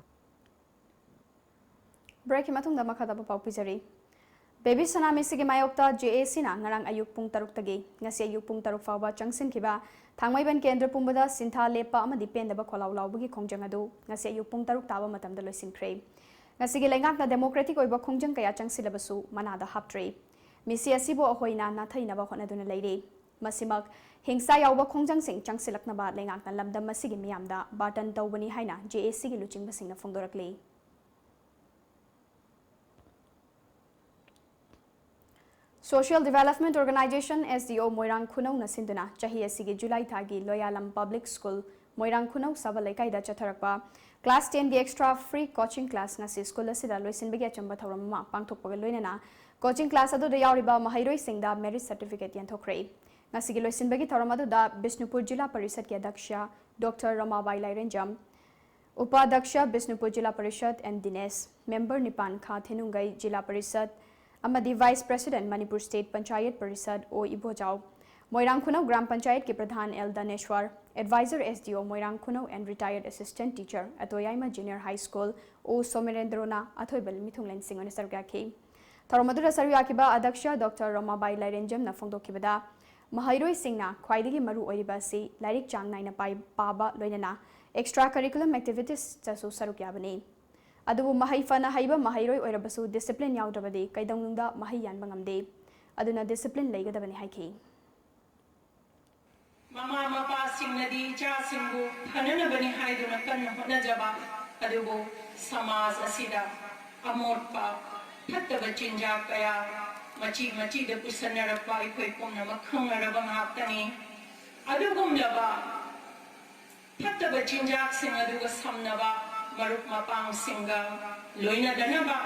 Break ꯀꯤ ꯃꯇꯨꯡꯗ ꯃꯈꯥ ꯇꯥꯕ ꯄꯥꯎ ꯄꯤꯖꯔꯤ꯫ Baby ꯁꯅꯥꯃꯤꯁꯤꯒꯤ ꯃꯥꯌꯣꯛꯇ J A C ꯅ ꯉꯔꯥꯡ ꯑꯌꯨꯛ ꯄꯨꯡ ꯇꯔꯨꯛꯇꯒꯤ ꯉꯁꯤ ꯑꯌꯨꯛ ꯄꯨꯡ ꯇꯔꯨꯛ ꯐꯥꯎꯕ ꯆꯪꯁꯤꯟꯈꯤꯕ ꯊꯥꯡꯃꯩꯕꯟ ꯀꯦꯟꯗ꯭ꯔ ꯄꯨꯝꯕꯗ ꯁꯤꯟꯊꯥ ꯂꯦꯞꯄ ꯑꯃꯗꯤ ꯄꯦꯟꯗꯕ ꯈꯣꯜꯂꯥꯎ ꯂꯥꯎꯕꯒꯤ ꯈꯣꯡꯖꯪ ꯑꯗꯨ ꯉꯁꯤ ꯑꯌꯨꯛ ꯄꯨꯡ ꯇꯔꯨꯛ ꯇꯥꯕ ꯃꯇꯝꯗ ꯂꯣꯏꯁꯤꯟꯈ꯭ꯔꯦ꯫ ꯉꯁꯤꯒꯤ ꯂꯩꯉꯥꯛꯅ democratic ꯑꯣꯏꯕ ꯈꯣꯡꯖꯪ ꯀꯌꯥ ꯆꯪꯁꯤꯜꯂꯕꯁꯨ ꯃꯅꯥꯗ ꯍꯥꯞꯇ꯭ꯔꯦ꯫ ꯃꯤꯁꯤ ꯑꯁꯤꯕꯨ ꯑꯩꯈꯣꯏꯅ ꯅꯥꯊꯩꯅꯕ ꯍꯣꯠꯅꯗꯨꯅ ꯂꯩꯔꯤ꯫ ꯃꯁꯤꯃꯛ ꯍꯤꯡꯁꯥ ꯌꯥꯎꯕ ꯈꯣꯡꯖꯪꯁꯤꯡ ꯆꯪꯁꯤꯜꯂꯛꯅꯕ ꯂꯩꯉꯥꯛꯅ ꯂꯝꯗꯝ ꯑꯁꯤꯒꯤ ꯃꯤꯌꯥꯝꯗ burden ꯇꯧꯕꯅꯤ ꯍꯥꯏꯅ J A C ꯒꯤ ꯂꯨꯆꯤꯡꯕꯁꯤꯡꯅ ꯐꯣꯡꯗꯣꯔꯛꯂꯤ꯫ Social Development Organization, S D O, ꯃꯣꯏꯔꯥꯡ ꯈꯨꯅꯧꯅ ꯁꯤꯟꯗꯨꯅ ꯆꯍꯤ ꯑꯁꯤꯒꯤ ꯖꯨꯂꯥꯏ ꯊꯥꯒꯤ ꯂꯣꯌꯥꯂꯝ Public School, ꯃꯣꯏꯔꯥꯡ ꯈꯨꯅꯧ ꯁꯕ ꯂꯩꯀꯥꯏꯗ ꯆꯠꯊꯔꯛꯄ class ten ꯒꯤ extra free coaching class ꯉꯁꯤ school ꯑꯁꯤꯗ ꯂꯣꯏꯁꯤꯟꯕꯒꯤ ꯑꯆꯝꯕ ꯊꯧꯔꯝ ꯑꯃ ꯄꯥꯡꯊꯣꯛꯄꯒ ꯂꯣꯏꯅꯅ coaching class ꯑꯗꯨꯗ ꯌꯥꯎꯔꯤꯕ ꯃꯍꯩꯔꯣꯏꯁꯤꯡꯗ merit certificate ꯌꯦꯟꯊꯣꯛꯈ꯭ꯔꯦ꯫ ꯉꯁꯤꯒꯤ ꯂꯣꯏꯁꯤꯟꯕꯒꯤ ꯊꯧꯔꯝ ꯑꯗꯨꯗ ꯕꯤꯁꯅꯨꯄꯨꯔ ꯖꯤꯂꯥ ꯄꯔꯤꯁꯗꯀꯤ ꯑꯗ꯭ꯌꯛꯁ ꯗꯣꯛꯇꯔ ꯔꯃꯥꯕꯥꯏ ꯂꯥꯏꯔꯦꯟꯖꯝ, ꯎꯄꯥꯗ꯭ꯌꯛꯁ ꯕꯤꯁꯅꯨꯄꯨꯔ ꯖꯤꯂꯥ ꯄꯔꯤꯁꯗ ꯑꯦꯟ ꯗꯤꯅꯦꯁ, member ꯅꯤꯄꯥꯟ ꯈꯥ ꯊꯦꯅꯨꯡꯒꯩ ꯖꯤꯂꯥ ꯄꯔꯤꯁꯗ ꯑꯃꯗꯤ vice president Manipur state panchayat ꯄꯔꯤꯁꯗ ꯑꯣ ꯏꯕꯣꯖꯥꯎ, ꯃꯣꯏꯔꯥꯡ ꯈꯨꯅꯧ ꯒ꯭ꯔꯥꯝ ꯄꯟꯆꯥꯌꯠꯀꯤ ꯄ꯭ꯔꯙꯥꯟ L Dhaneshwar, advisor S D O Moirang Khunou and retired assistant teacher ꯑꯇꯣꯌꯥꯏꯃ junior high school ꯑꯣ ꯁꯣꯃꯦꯔꯦꯟꯗ꯭ꯔꯣꯅ ꯑꯊꯣꯏꯕ ꯃꯤꯊꯨꯡꯂꯦꯟꯁꯤꯡ ꯑꯣꯏꯅ ꯁꯔꯨꯛ ꯌꯥꯈꯤ꯫ ꯊꯧꯔꯝ ꯑꯗꯨꯗ ꯁꯔꯨꯛ ꯌꯥꯈꯤꯕ ꯑꯗ꯭ꯌꯛꯁ ꯗꯣꯛꯇꯔ ꯔꯃꯥꯕꯥꯏ ꯂꯥꯏꯔꯦꯟꯖꯝꯅ ꯐꯣꯡꯗꯣꯛꯈꯤꯕꯗ, ꯃꯍꯩꯔꯣꯏꯁꯤꯡꯅ ꯈ꯭ꯋꯥꯏꯗꯒꯤ ꯃꯔꯨ ꯑꯣꯏꯔꯤꯕ ꯑꯁꯤ ꯂꯥꯏꯔꯤꯛ ꯆꯥꯡ ꯅꯥꯏꯅ ꯄꯥꯏ-, ꯄꯥꯕ ꯂꯣꯏꯅꯅ extra curriculum activities ꯇꯁꯨ ꯁꯔꯨꯛ ꯌꯥꯕꯅꯤ꯫ ꯑꯗꯨꯕꯨ ꯃꯍꯩ ꯐꯅ ꯍꯩꯕ ꯃꯍꯩꯔꯣꯏ ꯑꯣꯏꯔꯕꯁꯨ discipline ꯌꯥꯎꯗ꯭ꯔꯕꯗꯤ ꯀꯩꯗꯧꯅꯨꯡꯗ ꯃꯍꯩ ꯌꯥꯟꯕ ꯉꯝꯗꯦ꯫ ꯑꯗꯨꯅ discipline ꯂꯩꯒꯗꯕꯅꯤ ꯍꯥꯏꯈꯤ꯫ ꯃꯃꯥ ꯃꯄꯥꯁꯤꯡꯅꯗꯤ ꯏꯆꯥꯁꯤꯡꯕꯨ ꯐꯅꯅꯕꯅꯤ ꯍꯥꯏꯗꯨꯅ ꯀꯟꯅ ꯍꯣꯠꯅꯖꯕ, ꯑꯗꯨꯕꯨ ꯁꯃꯥꯖ ꯑꯁꯤꯗ ꯑꯃꯣꯠꯄ, ꯐꯠꯇꯕ ꯆꯤꯟꯖꯥꯛ ꯀꯌꯥ ꯃꯆꯤ ꯃꯆꯤꯗ ꯄꯨꯁꯟꯅꯔꯛꯄ ꯑꯩꯈꯣꯏ ꯄꯨꯝꯅꯃꯛ ꯈꯪꯅꯔꯕ ꯉꯥꯛꯇꯅꯤ꯫ ꯑꯗꯨꯒꯨꯝꯂꯕ ꯐꯠꯇꯕ ꯆꯤꯟꯖꯥꯛꯁꯤꯡ ꯑꯗꯨꯒ ꯁꯝꯅꯕ, ꯃꯔꯨꯞ ꯃꯄꯥꯡꯁꯤꯡꯒ ꯂꯣꯏꯅꯗꯅꯕ,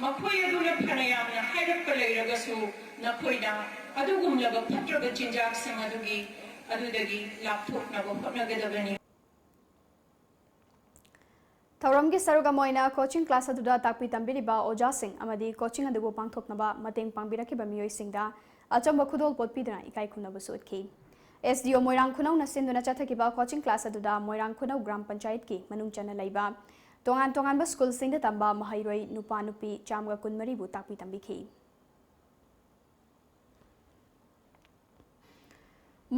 ꯃꯈꯣꯏ ꯑꯗꯨꯅ ꯐꯅ ꯌꯥꯝꯅ ꯍꯥꯏꯔꯛꯄ ꯂꯩꯔꯒꯁꯨ, ꯅꯈꯣꯏꯅ ꯑꯗꯨꯒꯨꯝꯂꯕ ꯐꯠꯇ꯭ꯔꯕ ꯆꯤꯟꯖꯥꯛꯁꯤꯡ ꯑꯗꯨꯒꯤ, ꯑꯗꯨꯗꯒꯤ ꯂꯥꯞꯊꯣꯛꯅꯕ ꯍꯣꯠꯅꯒꯗꯕꯅꯤ꯫ ꯊꯧꯔꯝꯒꯤ ꯁꯔꯨꯛ ꯑꯃ ꯑꯣꯏꯅ coaching class ꯑꯗꯨꯗ ꯇꯥꯛꯄꯤ ꯇꯝꯕꯤꯔꯤꯕ ꯑꯣꯖꯥꯁꯤꯡ ꯑꯃꯗꯤ coaching ꯑꯗꯨꯕꯨ ꯄꯥꯡꯊꯣꯛꯅꯕ ꯃꯇꯦꯡ ꯄꯥꯡꯕꯤꯔꯛꯈꯤꯕ ꯃꯤꯑꯣꯏꯁꯤꯡꯗ ꯑꯆꯝꯕ ꯈꯨꯗꯣꯜꯄꯣꯠ ꯄꯤꯗꯨꯅ ꯏꯀꯥꯏ ꯈꯨꯝꯅꯕꯁꯨ ꯎꯠꯈꯤ꯫ S D O ꯃꯣꯏꯔꯥꯡ ꯈꯨꯅꯧꯅ ꯁꯤꯟꯗꯨꯅ ꯆꯠꯊꯈꯤꯕ coaching class ꯑꯗꯨꯗ ꯃꯣꯏꯔꯥꯡ ꯈꯨꯅꯧ ꯒ꯭ꯔꯥꯝ ꯄꯟꯆꯥꯌꯠꯀꯤ ꯃꯅꯨꯡ ꯆꯟꯅ ꯂꯩꯕ ꯇꯣꯉꯥꯟ ꯇꯣꯉꯥꯟꯕ schoolꯁꯤꯡꯗ ꯇꯝꯕ ꯃꯍꯩꯔꯣꯏ ꯅꯨꯄꯥ ꯅꯨꯄꯤ ꯆꯥꯝꯃꯒ ꯀꯨꯟꯃꯔꯤꯕꯨ ꯇꯥꯛꯄꯤ ꯇꯝꯕꯤꯈꯤ꯫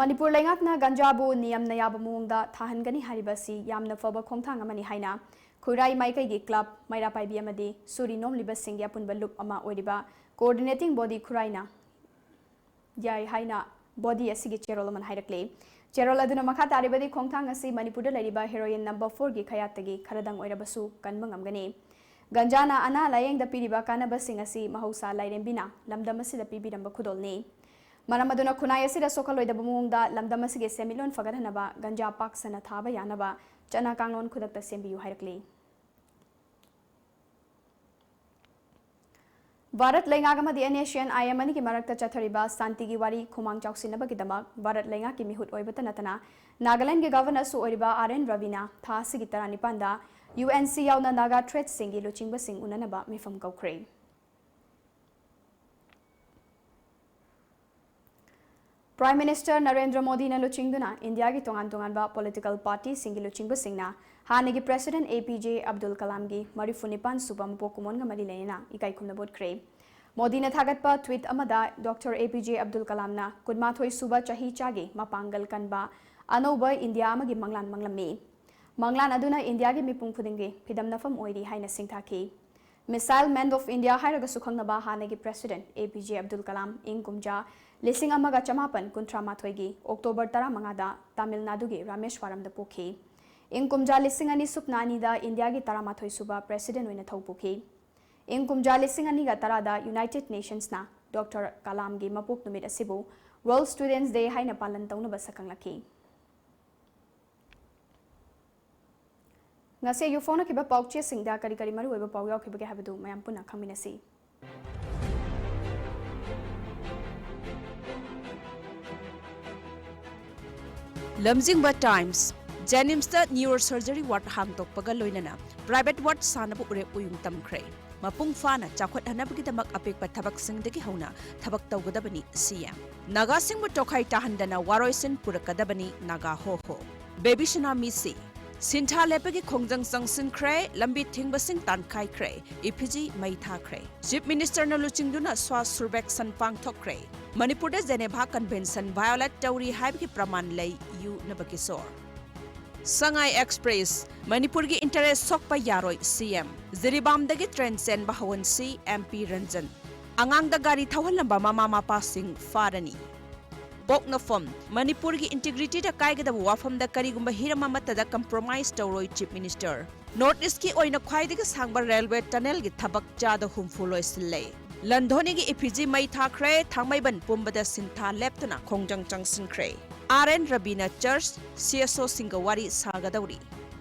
ꯃꯅꯤꯄꯨꯔ ꯂꯩꯉꯥꯛꯅ ꯒꯟꯖꯥꯕꯨ ꯅꯤꯌꯝꯅ ꯌꯥꯕ ꯃꯑꯣꯡꯗ ꯊꯥꯍꯟꯒꯅꯤ ꯍꯥꯏꯔꯤꯕ ꯑꯁꯤ ꯌꯥꯝꯅ ꯐꯕ ꯈꯣꯡꯊꯥꯡ ꯑꯃꯅꯤ ꯍꯥꯏꯅ ꯈꯨꯔꯥꯏ ꯃꯥꯏꯀꯩꯒꯤ club, ꯃꯩꯔꯥ ꯄꯥꯏꯕꯤ ꯑꯃꯗꯤ ꯁꯨꯔꯤ ꯅꯣꯝꯂꯤꯕꯁꯤꯡꯒꯤ ꯑꯄꯨꯟꯕ ꯂꯨꯞ ꯑꯃ ꯑꯣꯏꯔꯤꯕ coordinating body ꯈꯨꯔꯥꯏꯅ ꯌꯥꯏ ꯍꯥꯏꯅ body ꯑꯁꯤꯒꯤ ꯆꯦꯔꯣꯜ ꯑꯃꯅ ꯍꯥꯏꯔꯛꯂꯤ꯫ ꯆꯦꯔꯣꯜ ꯑꯗꯨꯅ ꯃꯈꯥ ꯇꯥꯔꯤꯕꯗꯤ ꯈꯣꯡꯊꯥꯡ ꯑꯁꯤ ꯃꯅꯤꯄꯨꯔꯗ ꯂꯩꯔꯤꯕ heroin number fourꯒꯤ ꯈꯌꯥꯠꯇꯒꯤ ꯈꯔꯗꯪ ꯑꯣꯏꯔꯕꯁꯨ ꯀꯟꯕ ꯉꯝꯒꯅꯤ꯫ ꯒꯟꯖꯥꯅ ꯑꯅꯥ ꯂꯥꯌꯦꯡꯗ ꯄꯤꯔꯤꯕ ꯀꯥꯟꯅꯕꯁꯤꯡ ꯑꯁꯤ ꯃꯍꯧꯁꯥ ꯂꯥꯏꯔꯦꯝꯕꯤꯅ ꯂꯝꯗꯝ ꯑꯁꯤꯗ ꯄꯤꯕꯤꯔꯝꯕ ꯈꯨꯗꯣꯜꯅꯤ꯫ ꯃꯔꯝ ꯑꯗꯨꯅ ꯈꯨꯟꯅꯥꯏ ꯑꯁꯤꯗ ꯁꯣꯛꯍꯜꯂꯣꯏꯗꯕ ꯃꯑꯣꯡꯗ ꯂꯝꯗꯝ ꯑꯁꯤꯒꯤ ꯁꯦꯟꯃꯤꯠꯂꯣꯟ ꯐꯒꯠꯍꯟꯅꯕ ꯒꯟꯖꯥ ꯄꯥꯛ ꯁꯟꯅ ꯊꯥꯕ ꯌꯥꯅꯕ ꯆꯠꯅ ꯀꯥꯡꯂꯣꯟ ꯈꯨꯗꯛꯇ ꯁꯦꯝꯕꯤꯌꯨ ꯍꯥꯏꯔꯛꯂꯤ꯫ ꯚꯥꯔꯠ ꯂꯩꯉꯥꯛ ꯑꯃꯗꯤ N S N I M ꯑꯅꯤꯒꯤ ꯃꯔꯛꯇ ꯆꯠꯊꯔꯤꯕ ꯁꯥꯟꯇꯤꯒꯤ ꯋꯥꯔꯤ ꯈꯨꯃꯥꯡ ꯆꯥꯎꯁꯤꯟꯅꯕꯒꯤꯗꯃꯛ ꯚꯥꯔꯠ ꯂꯩꯉꯥꯛꯀꯤ ꯃꯤꯍꯨꯠ ꯑꯣꯏꯕꯇ ꯅꯠꯇꯅ ꯅꯥꯒꯥꯂꯦꯟꯗꯒꯤ ꯒꯚꯔꯅꯔꯁꯨ ꯑꯣꯏꯔꯤꯕ ꯑꯥꯔ ꯑꯦꯟ ꯔꯕꯤꯅ ꯊꯥ ꯑꯁꯤꯒꯤ ꯇꯔꯥꯅꯤꯄꯥꯟꯗ ꯌꯨ ꯑꯦꯟ ꯁꯤ ꯌꯥꯎꯅ ꯅꯥꯒꯥ ꯊ꯭ꯔꯦꯠꯁꯤꯡꯒꯤ ꯂꯨꯆꯤꯡꯕꯁꯤꯡ ꯎꯅꯅꯕ ꯃꯤꯐꯝ ꯀꯧꯈ꯭ꯔꯦ꯫ Prime Minister ꯅꯔꯦꯟꯗ꯭ꯔ ꯃꯣꯗꯤꯅ ꯂꯨꯆꯤꯡꯗꯨꯅ ꯏꯟꯗꯤꯌꯥꯒꯤ ꯇꯣꯉꯥꯟ ꯇꯣꯉꯥꯟꯕ ꯄꯣꯂꯤꯇꯤꯀꯦꯜ ꯄꯥꯔꯇꯤꯁꯤꯡꯒꯤ ꯂꯨꯆꯤꯡꯕꯁꯤꯡꯅ ꯍꯥꯟꯅꯒꯤ ꯄ꯭ꯔꯦꯁꯤꯗꯦꯟꯠ ꯑꯦ ꯄꯤ ꯖꯦ ꯑꯕꯗꯨꯜ ꯀꯂꯥꯝꯒꯤ ꯃꯔꯤꯐꯨ ꯅꯤꯄꯥꯟ ꯁꯨꯕ ꯃꯄꯣꯛ ꯀꯨꯝꯑꯣꯟꯒ ꯃꯔꯤ ꯂꯩꯅꯅ ꯏꯀꯥꯏ ꯈꯨꯝꯅꯕ ꯎꯠꯈ꯭ꯔꯦ꯫ ꯃꯣꯗꯤꯅ ꯊꯥꯒꯠꯄ ꯇ꯭ꯋꯤꯠ ꯑꯃꯗ ꯗꯣꯛꯇꯔ ꯑꯦ ꯄꯤ ꯖꯦ ꯑꯕꯗꯨꯜ ꯀꯂꯥꯝꯅ ꯀꯨꯟꯃꯥꯊꯣꯏ ꯁꯨꯕ ꯆꯍꯤ ꯆꯥꯒꯤ ꯃꯄꯥꯡꯒꯜ ꯀꯟꯕ ꯑꯅꯧꯕ ꯏꯟꯗꯤꯌꯥ ꯑꯃꯒꯤ ꯃꯪꯂꯥꯟ ꯃꯪꯂꯝꯃꯤ꯫ ꯃꯪꯂꯥꯟ ꯑꯗꯨꯅ ꯏꯟꯗꯤꯌꯥꯒꯤ ꯃꯤꯄꯨꯝ ꯈꯨꯗꯤꯡꯒꯤ ꯐꯤꯗꯝꯅꯐꯝ ꯑꯣꯏꯔꯤ ꯍꯥꯏꯅ ꯁꯤꯡꯊꯥꯈꯤ꯫ Missile Man of India ꯍꯥꯏꯔꯒꯁꯨ ꯈꯪꯅꯕ ꯍꯥꯟꯅꯒꯤ ꯄ꯭ꯔꯦꯁꯤꯗꯦꯟꯠ ꯑꯦ ꯄꯤ ꯖꯦ ꯑꯕꯗꯨꯜ ꯀꯂꯥꯝ ꯏꯪ ꯀꯨꯝꯖꯥ ꯂꯤꯁꯤꯡ ꯑꯃꯒ ꯆꯃꯥꯄꯟ ꯀꯨꯟꯊ꯭ꯔꯥ ꯃꯥꯊꯣꯏꯒꯤ ꯑꯣꯛꯇꯣꯕꯔ ꯇꯔꯥꯃꯉꯥꯗ ꯇꯥꯃꯤꯜ ꯅꯥꯗꯨꯒꯤ ꯔꯥꯃꯦꯁ꯭ꯋꯥꯔꯝꯗ ꯄꯣꯛꯈꯤ꯫ ꯏꯪ ꯀꯨꯝꯖꯥ ꯂꯤꯁꯤꯡ ꯑꯅꯤ ꯁꯨꯞꯅ ꯑꯅꯤꯗ ꯏꯟꯗꯤꯌꯥꯒꯤ ꯇꯔꯥꯃꯥꯊꯣꯏ ꯁꯨꯕ ꯄ꯭ꯔꯦꯁꯤꯗꯦꯟꯠ ꯑꯣꯏꯅ ꯊꯧ ꯄꯨꯈꯤ꯫ ꯏꯪ ꯀꯨꯝꯖꯥ ꯂꯤꯁꯤꯡ ꯑꯅꯤꯒ ꯇꯔꯥꯗ ꯌꯨꯅꯥꯏꯇꯦꯗ ꯅꯦꯁꯟꯁꯅ ꯗꯣꯛꯇꯔ ꯀꯂꯥꯝꯒꯤ ꯃꯄꯣꯛ ꯅꯨꯃꯤꯠ ꯑꯁꯤꯕꯨ World Students Day ꯍꯥꯏꯅ ꯄꯥꯂꯟ ꯇꯧꯅꯕ ꯁꯛꯈꯪꯂꯛꯈꯤ꯫ ꯉꯁꯤ ꯑꯌꯨꯛ ꯐꯣꯡꯅꯈꯤꯕ ꯄꯥꯎꯆꯦꯁꯤꯡꯗ ꯀꯔꯤ ꯀꯔꯤ ꯃꯔꯨꯑꯣꯏꯕ ꯄꯥꯎ ꯌꯥꯎꯈꯤꯕꯒꯦ ꯍꯥꯏꯕꯗꯨ ꯃꯌꯥꯝ ꯄꯨꯟꯅ ꯈꯪꯃꯤꯟꯅꯁꯤ꯫ ꯂꯝꯖꯤꯡꯕ ꯇꯥꯏꯝꯁ, ꯖꯦꯅꯤꯝꯁꯇ ꯅ꯭ꯌꯨꯔꯣ ꯁꯔꯖꯔꯤ ꯋꯥꯔꯗ ꯍꯥꯡꯗꯣꯛꯄꯒ ꯂꯣꯏꯅꯅ ꯄ꯭ꯔꯥꯏꯚꯦꯠ ꯋꯥꯔꯗ ꯁꯥꯅꯕ ꯎꯔꯦꯞ ꯎꯌꯨꯡ ꯇꯝꯈ꯭ꯔꯦ꯫ ꯃꯄꯨꯡ ꯐꯥꯅ ꯆꯥꯎꯈꯠꯍꯟꯅꯕꯒꯤꯗꯃꯛ ꯑꯄꯤꯛꯄ ꯊꯕꯛꯁꯤꯡꯗꯒꯤ ꯍꯧꯅ ꯊꯕꯛ ꯇꯧꯒꯗꯕꯅꯤ ꯁꯤ ꯑꯦꯝ꯫ ꯅꯥꯒꯥꯁꯤꯡꯕꯨ ꯇꯣꯈꯥꯏ ꯇꯥꯍꯟꯗꯅ ꯋꯥꯔꯣꯏꯁꯤꯟ ꯄꯨꯔꯛꯀꯗꯕꯅꯤ ꯅꯥꯒꯥ ꯍꯣ ꯍꯣ꯫ ꯕꯦꯕꯤ ꯁꯅꯥ ꯃꯤꯁꯤ꯫ ꯁꯤꯟꯊꯥ ꯂꯦꯞꯄꯒꯤ ꯈꯣꯡꯖꯪ ꯆꯪꯁꯤꯟꯈ꯭ꯔꯦ, ꯂꯝꯕꯤ ꯊꯤꯡꯕꯁꯤꯡ ꯇꯥꯟꯈꯥꯏꯈ꯭ꯔꯦ, ꯏꯐꯤꯖꯤ ꯃꯩ ꯊꯥꯈ꯭ꯔꯦ꯫ ꯆꯤꯐ ꯃꯤꯅꯤꯁꯇꯔꯅ ꯂꯨꯆꯤꯡꯗꯨꯅ ꯁ꯭ꯋꯥꯁ ꯁꯨꯔꯕꯦꯛꯁꯟ ꯄꯥꯡꯊꯣꯛꯈ꯭ꯔꯦ꯫ ꯃꯅꯤꯄꯨꯔꯗ ꯖꯦꯅꯦꯚꯥ ꯀꯟꯚꯦꯟꯁꯟ ꯚꯥꯏꯑꯣꯂꯦꯠ ꯇꯧꯔꯤ ꯍꯥꯏꯕꯒꯤ ꯄ꯭ꯔꯃꯥꯟ ꯂꯩ, ꯌꯨ ꯅꯕꯀꯤꯁꯣꯔ꯫ ꯁꯉꯥꯏ ꯑꯦꯛꯁꯄ꯭ꯔꯦꯁ, ꯃꯅꯤꯄꯨꯔꯒꯤ ꯏꯟꯇꯔꯦꯁ ꯁꯣꯛꯄ ꯌꯥꯔꯣꯏ ꯁꯤ ꯑꯦꯝ꯫ ꯖꯤꯔꯤꯕꯥꯝꯗꯒꯤ ꯇ꯭ꯔꯦꯟ ꯆꯦꯟꯕ ꯍꯧꯍꯟꯁꯤ, ꯑꯦꯝ ꯄꯤ ꯔꯟꯖꯟ꯫ ꯑꯉꯥꯡꯗ ꯒꯥꯔꯤ ꯊꯧꯍꯜꯂꯝꯕ ꯃꯃꯥ ꯃꯄꯥꯁꯤꯡ ꯐꯥꯔꯅꯤ꯫ ꯄꯣꯛꯅꯐꯝ, ꯃꯅꯤꯄꯨꯔꯒꯤ ꯏꯟꯇꯤꯒ꯭ꯔꯤꯇꯤꯗ ꯀꯥꯏꯒꯗꯕ ꯋꯥꯐꯝꯗ ꯀꯔꯤꯒꯨꯝꯕ ꯍꯤꯔꯝ ꯑꯃꯠꯇꯗ ꯀꯝꯄ꯭ꯔꯣꯃꯥꯏꯁ ꯇꯧꯔꯣꯏ, ꯆꯤꯐ ꯃꯤꯅꯤꯁꯇꯔ꯫ ꯅꯣꯔꯠ ꯏꯁ꯭ꯠꯀꯤ ꯑꯣꯏꯅ ꯈ꯭ꯋꯥꯏꯗꯒꯤ ꯁꯥꯡꯕ ꯔꯦꯜꯋꯦ ꯇꯅꯦꯜꯒꯤ ꯊꯕꯛ ꯆꯥꯗ ꯍꯨꯝꯐꯨ ꯂꯣꯏꯁꯤꯜꯂꯦ꯫ ꯂꯟꯙꯣꯅꯤꯒꯤ ꯏꯐꯤꯖꯤ ꯃꯩ ꯊꯥꯈ꯭ꯔꯦ, ꯊꯥꯡꯃꯩꯕꯟ ꯄꯨꯝꯕꯗ ꯁꯤꯟꯊꯥ ꯂꯦꯞꯇꯅ ꯈꯣꯡꯖꯪ ꯆꯪꯁꯤꯟꯈ꯭ꯔꯦ꯫ R and ꯔꯕꯤꯅ church, C S ꯑꯣꯁꯤꯡꯒ ꯋꯥꯔꯤ ꯁꯥꯒꯗꯧꯔꯤ꯫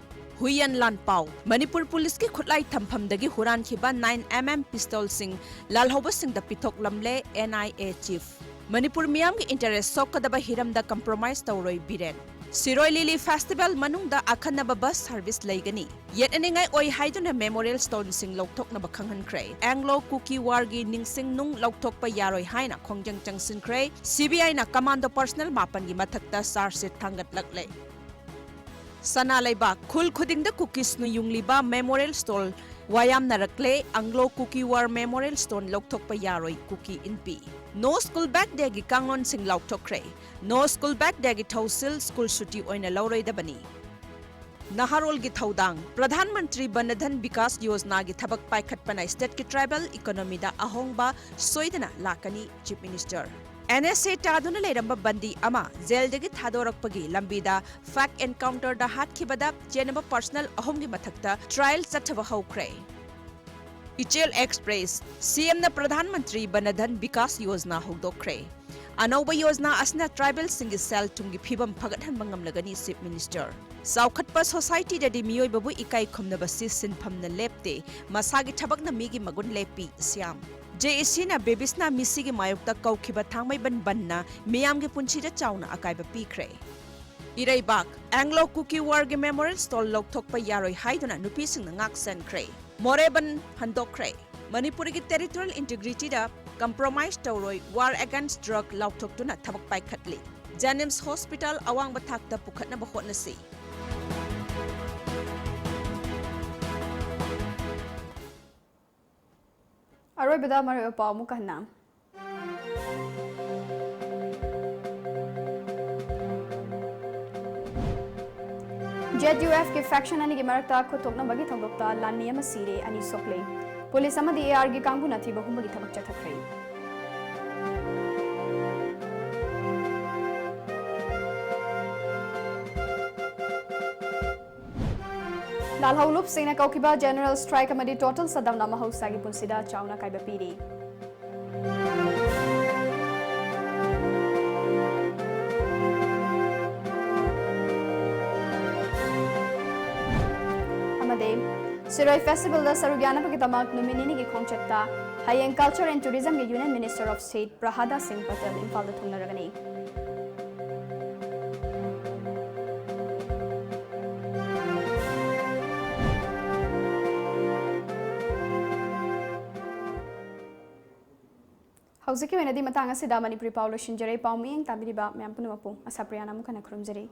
ꯍꯨꯏꯌꯦꯟ ꯂꯥꯟꯄꯥꯎ, ꯃꯅꯤꯄꯨꯔ ꯄꯨꯂꯤꯁꯀꯤ ꯈꯨꯠꯂꯥꯏ ꯊꯝꯐꯝꯗꯒꯤ ꯍꯨꯔꯥꯟꯈꯤꯕ ꯅꯥꯏꯟ ꯑꯦꯝ ꯑꯦꯝ ꯄꯤꯁꯇꯣꯜꯁꯤꯡ ꯂꯥꯜꯍꯧꯕꯁꯤꯡꯗ ꯄꯤꯊꯣꯛꯂꯝꯂꯦ N I A chief. Manipur ꯃꯤꯌꯥꯝꯒꯤ ꯏꯟꯇꯔꯦꯁ ꯁꯣꯛꯀꯗꯕ ꯍꯤꯔꯝꯗ ꯀꯝꯄ꯭ꯔꯣꯃꯥꯏꯁ ꯇꯧꯔꯣꯏ ꯕꯤꯔꯦꯟ꯫ ꯁꯤꯔꯣꯏ ꯂꯤꯂꯤ ꯐꯦꯁꯇꯤꯚꯦꯜ ꯃꯅꯨꯡꯗ ꯑꯈꯟꯅꯕ ꯕꯁ ꯁꯔꯚꯤꯁ ꯂꯩꯒꯅꯤ꯫ ꯌꯦꯠꯅꯅꯤꯡꯉꯥꯏ ꯑꯣꯏ ꯍꯥꯏꯗꯨꯅ ꯃꯦꯃꯣꯔꯤꯌꯦꯜ ꯁ꯭ꯇꯣꯟꯁꯤꯡ ꯂꯧꯊꯣꯛꯅꯕ ꯈꯪꯍꯟꯈ꯭ꯔꯦ꯫ ꯑꯦꯡꯂꯣ ꯀꯨꯀꯤ ꯋꯥꯔꯒꯤ ꯅꯤꯡꯁꯤꯡ ꯅꯨꯡ ꯂꯧꯊꯣꯛꯄ ꯌꯥꯔꯣꯏ ꯍꯥꯏꯅ ꯈꯣꯡꯖꯪ ꯆꯪꯁꯤꯟꯈ꯭ꯔꯦ꯫ ꯁꯤ ꯕꯤ ꯑꯥꯏꯅ ꯀꯃꯥꯟꯗꯣ ꯄꯔꯁꯅꯦꯜ ꯃꯥꯄꯟꯒꯤ ꯃꯊꯛꯇ ꯆꯥꯔꯖ ꯁꯤꯠ ꯊꯥꯡꯒꯠꯂꯛꯂꯦ꯫ ꯁꯅꯥ ꯂꯩꯕꯥꯛ ꯈꯨꯜ ꯈꯨꯗꯤꯡꯗ ꯀꯨꯀꯤꯁꯅ ꯌꯨꯡꯂꯤꯕ ꯃꯦꯃꯣꯔꯤꯌꯦꯜ ꯁ꯭ꯇꯣꯟ ꯋꯥꯌꯥꯝꯅꯔꯛꯂꯦ꯫ ꯑꯪꯒ꯭ꯂꯣ ꯀꯨꯀꯤ ꯋꯥꯔ ꯃꯦꯃꯣꯔꯤꯌꯦꯜ ꯁ꯭ꯇꯣꯟ ꯂꯧꯊꯣꯛꯄ ꯌꯥꯔꯣꯏ ꯀꯨꯀꯤ ꯏꯟꯄꯤ꯫ ꯅꯣ ꯁ꯭ꯀꯨꯜ ꯕꯦꯛ ꯗꯦꯒꯤ ꯀꯥꯡꯂꯣꯟꯁꯤꯡ ꯂꯥꯎꯊꯣꯛꯈ꯭ꯔꯦ꯫ ꯅꯣ ꯁ꯭ꯀꯨꯜ ꯕꯦꯛ ꯗꯦꯒꯤ ꯊꯧꯁꯤꯜ ꯁ꯭ꯀꯨꯜ ꯁꯨꯇꯤ ꯑꯣꯏꯅ ꯂꯧꯔꯣꯏꯗꯕꯅꯤ꯫ ꯅꯍꯥꯔꯣꯜꯒꯤ ꯊꯧꯗꯥꯡ, ꯄ꯭ꯔꯙꯥꯟ ꯃꯟꯇ꯭ꯔꯤ ꯕꯟꯙꯟ ꯕꯤꯀꯥꯁ ꯌꯣꯖꯅꯥꯒꯤ ꯊꯕꯛ ꯄꯥꯏꯈꯠꯄꯅ ꯁ꯭ꯇꯦꯠꯀꯤ ꯇ꯭ꯔꯥꯏꯕꯦꯜ ꯏꯀꯣꯅꯣꯃꯤꯗ ꯑꯍꯣꯡꯕ ꯁꯣꯏꯗꯅ ꯂꯥꯛꯀꯅꯤ, ꯆꯤꯐ ꯃꯤꯅꯤꯁꯇꯔ꯫ ꯑꯦꯟ ꯑꯦꯁ ꯑꯦ ꯇꯥꯗꯨꯅ ꯂꯩꯔꯝꯕ ꯕꯟꯗꯤ ꯑꯃ ꯖꯦꯜꯗꯒꯤ ꯊꯥꯗꯣꯔꯛꯄꯒꯤ ꯂꯝꯕꯤꯗ ꯐꯦꯛ ꯑꯦꯟꯀꯥꯎꯟꯇꯔꯗ ꯍꯥꯠꯈꯤꯕꯗ ꯆꯦꯟꯅꯕ ꯄꯔꯁꯅꯦꯜ ꯑꯍꯨꯝꯒꯤ ꯃꯊꯛꯇ ꯇ꯭ꯔꯥꯏꯜ ꯆꯠꯊꯕ ꯍꯧꯈ꯭ꯔꯦ꯫ ꯏꯆꯦꯜ ꯑꯦꯛꯁꯄ꯭ꯔꯦꯁ, ꯁꯤ ꯑꯦꯝꯅ ꯄ꯭ꯔꯙꯥꯟ ꯃꯟꯇ꯭ꯔꯤ ꯕꯟꯙꯟ ꯕꯤꯀꯥꯁ ꯌꯣꯖꯅꯥ ꯍꯧꯗꯣꯛꯈ꯭ꯔꯦ꯫ ꯑꯅꯧꯕ ꯌꯣꯖꯅꯥ ꯑꯁꯤꯅ ꯇ꯭ꯔꯥꯏꯕꯦꯜꯁꯤꯡꯒꯤ ꯁꯦꯜ ꯊꯨꯝꯒꯤ ꯐꯤꯕꯝ ꯐꯒꯠꯍꯟꯕ ꯉꯝꯂꯒꯅꯤ, ꯆꯤꯐ ꯃꯤꯅꯤꯁꯇꯔ꯫ ꯆꯥꯎꯈꯠꯄ ꯁꯣꯁꯥꯏꯇꯤꯗꯗꯤ ꯃꯤꯑꯣꯏꯕꯕꯨ ꯏꯀꯥꯏ ꯈꯨꯝꯅꯕꯁꯤ ꯁꯤꯟꯐꯝꯅ ꯂꯦꯞꯇꯦ, ꯃꯁꯥꯒꯤ ꯊꯕꯛꯅ ꯃꯤꯒꯤ ꯃꯒꯨꯟ ꯂꯦꯞꯄꯤ, ꯁ꯭ꯌꯥꯝ꯫ ꯖꯦ ꯑꯦ ꯁꯤꯅ ꯕꯦꯕꯤꯁꯅꯥ ꯃꯤꯁꯤꯒꯤ ꯃꯥꯌꯣꯛꯇ ꯀꯧꯈꯤꯕ ꯊꯥꯡꯃꯩꯕꯟ ꯕꯟꯅ ꯃꯤꯌꯥꯝꯒꯤ ꯄꯨꯟꯁꯤꯗ ꯆꯥꯎꯅ ꯑꯀꯥꯏꯕ ꯄꯤꯈ꯭ꯔꯦ꯫ ꯏꯔꯩꯕꯥꯛ, ꯑꯦꯡꯂꯣ ꯀꯨꯀꯤ ꯋꯥꯔꯒꯤ ꯃꯦꯃꯣꯔꯤꯌꯦꯜ ꯁ꯭ꯇꯣꯟ ꯂꯧꯊꯣꯛꯄ ꯌꯥꯔꯣꯏ ꯍꯥꯏꯗꯨꯅ ꯅꯨꯄꯤꯁꯤꯡꯅ ꯉꯥꯛ ꯁꯦꯟꯈ꯭ꯔꯦ꯫ ꯃꯣꯔꯦꯕꯟ ꯍꯟꯗꯣꯛꯈ꯭ꯔꯦ꯫ ꯃꯅꯤꯄꯨꯔꯒꯤ ꯇꯦꯔꯤꯇꯣꯔꯤꯌꯦꯜ ꯏꯟꯇꯤꯒ꯭ꯔꯤꯇꯤꯗ ꯀꯝꯄ꯭ꯔꯣꯃꯥꯏꯁ ꯇꯧꯔꯣꯏ, ꯋꯥꯔ ꯑꯦꯒꯦꯟꯁ ꯗ꯭ꯔꯒ ꯂꯥꯎꯊꯣꯛꯇꯨꯅ ꯊꯕꯛ ꯄꯥꯏꯈꯠꯂꯤ꯫ ꯖꯦꯅꯤꯝꯁ ꯍꯣꯁꯄꯤꯇꯥꯜ ꯑꯋꯥꯡꯕ ꯊꯥꯛꯇ ꯄꯨꯈꯠꯅꯕ ꯍꯣꯠꯅꯁꯤ꯫ ꯑꯔꯣꯏꯕꯗ ꯃꯔꯨꯑꯣꯏꯕ ꯄꯥꯎ ꯑꯃꯨꯛ ꯍꯟꯅ꯫ ꯖꯦ ꯌꯨ ꯑꯦꯐꯀꯤ ꯐꯦꯛꯁꯟ ꯑꯅꯤꯒꯤ ꯃꯔꯛꯇ ꯈꯨꯠꯊꯣꯛꯅꯕꯒꯤ ꯊꯧꯗꯣꯛꯇ ꯂꯥꯟꯃꯤ ꯑꯃ ꯁꯤꯔꯦ, ꯑꯅꯤ ꯁꯣꯛꯂꯦ꯫ ꯄꯨꯂꯤꯁ ꯑꯃꯗꯤ ꯑꯦ ꯑꯥꯔꯒꯤ ꯀꯥꯡꯕꯨꯅ ꯊꯤꯕ ꯍꯨꯝꯕꯒꯤ ꯊꯕꯛ ꯆꯠꯊꯈ꯭ꯔꯦ꯫ ꯂꯥꯜꯍꯧꯂꯨꯞꯁꯤꯡꯅ ꯀꯧꯈꯤꯕ ꯖꯦꯅꯔꯦꯜ ꯁ꯭ꯇ꯭ꯔꯥꯏꯛ ꯑꯃꯗꯤ ꯇꯣꯇꯦꯜ ꯁꯠꯗꯥꯎꯟꯅ ꯃꯍꯧꯁꯥꯒꯤ ꯄꯨꯟꯁꯤꯗ ꯆꯥꯎꯅ ꯑꯀꯥꯏꯕ ꯄꯤꯔꯤ꯫ ꯑꯃꯗꯤ ꯁꯤꯔꯣꯏ ꯐꯦꯁꯇꯤꯚꯦꯜꯗ ꯁꯔꯨꯛ ꯌꯥꯅꯕꯒꯤꯗꯃꯛ ꯅꯨꯃꯤꯠ ꯅꯤꯅꯤꯒꯤ ꯈꯣꯡꯆꯠꯇ ꯍꯌꯦꯡ Culture and Tourism ꯒꯤ Union Minister of State ꯄ꯭ꯔꯍꯥꯗꯥ ꯁꯤꯡ ꯄꯇꯦꯜ ꯏꯝꯐꯥꯜꯗ ꯊꯨꯡꯂꯔꯒꯅꯤ꯫ ꯍꯧꯖꯤꯛꯀꯤ ꯑꯣꯏꯅꯗꯤ ꯃꯇꯥꯡ ꯑꯁꯤꯗ ꯃꯅꯤꯄꯨꯔꯤ ꯄꯥꯎ ꯂꯣꯏꯁꯤꯟꯖꯔꯦ꯫ ꯄꯥꯎ ꯃꯤꯠꯌꯦꯡ ꯇꯥꯕꯤꯔꯤꯕ ꯃꯌꯥꯝ ꯄꯨꯝꯅꯃꯛꯄꯨ ꯑꯁꯥꯄ꯭ꯔꯤꯌꯥꯅ ꯑꯃꯨꯛ ꯍꯟꯅ ꯈꯨꯔꯨꯝꯖꯔꯤ꯫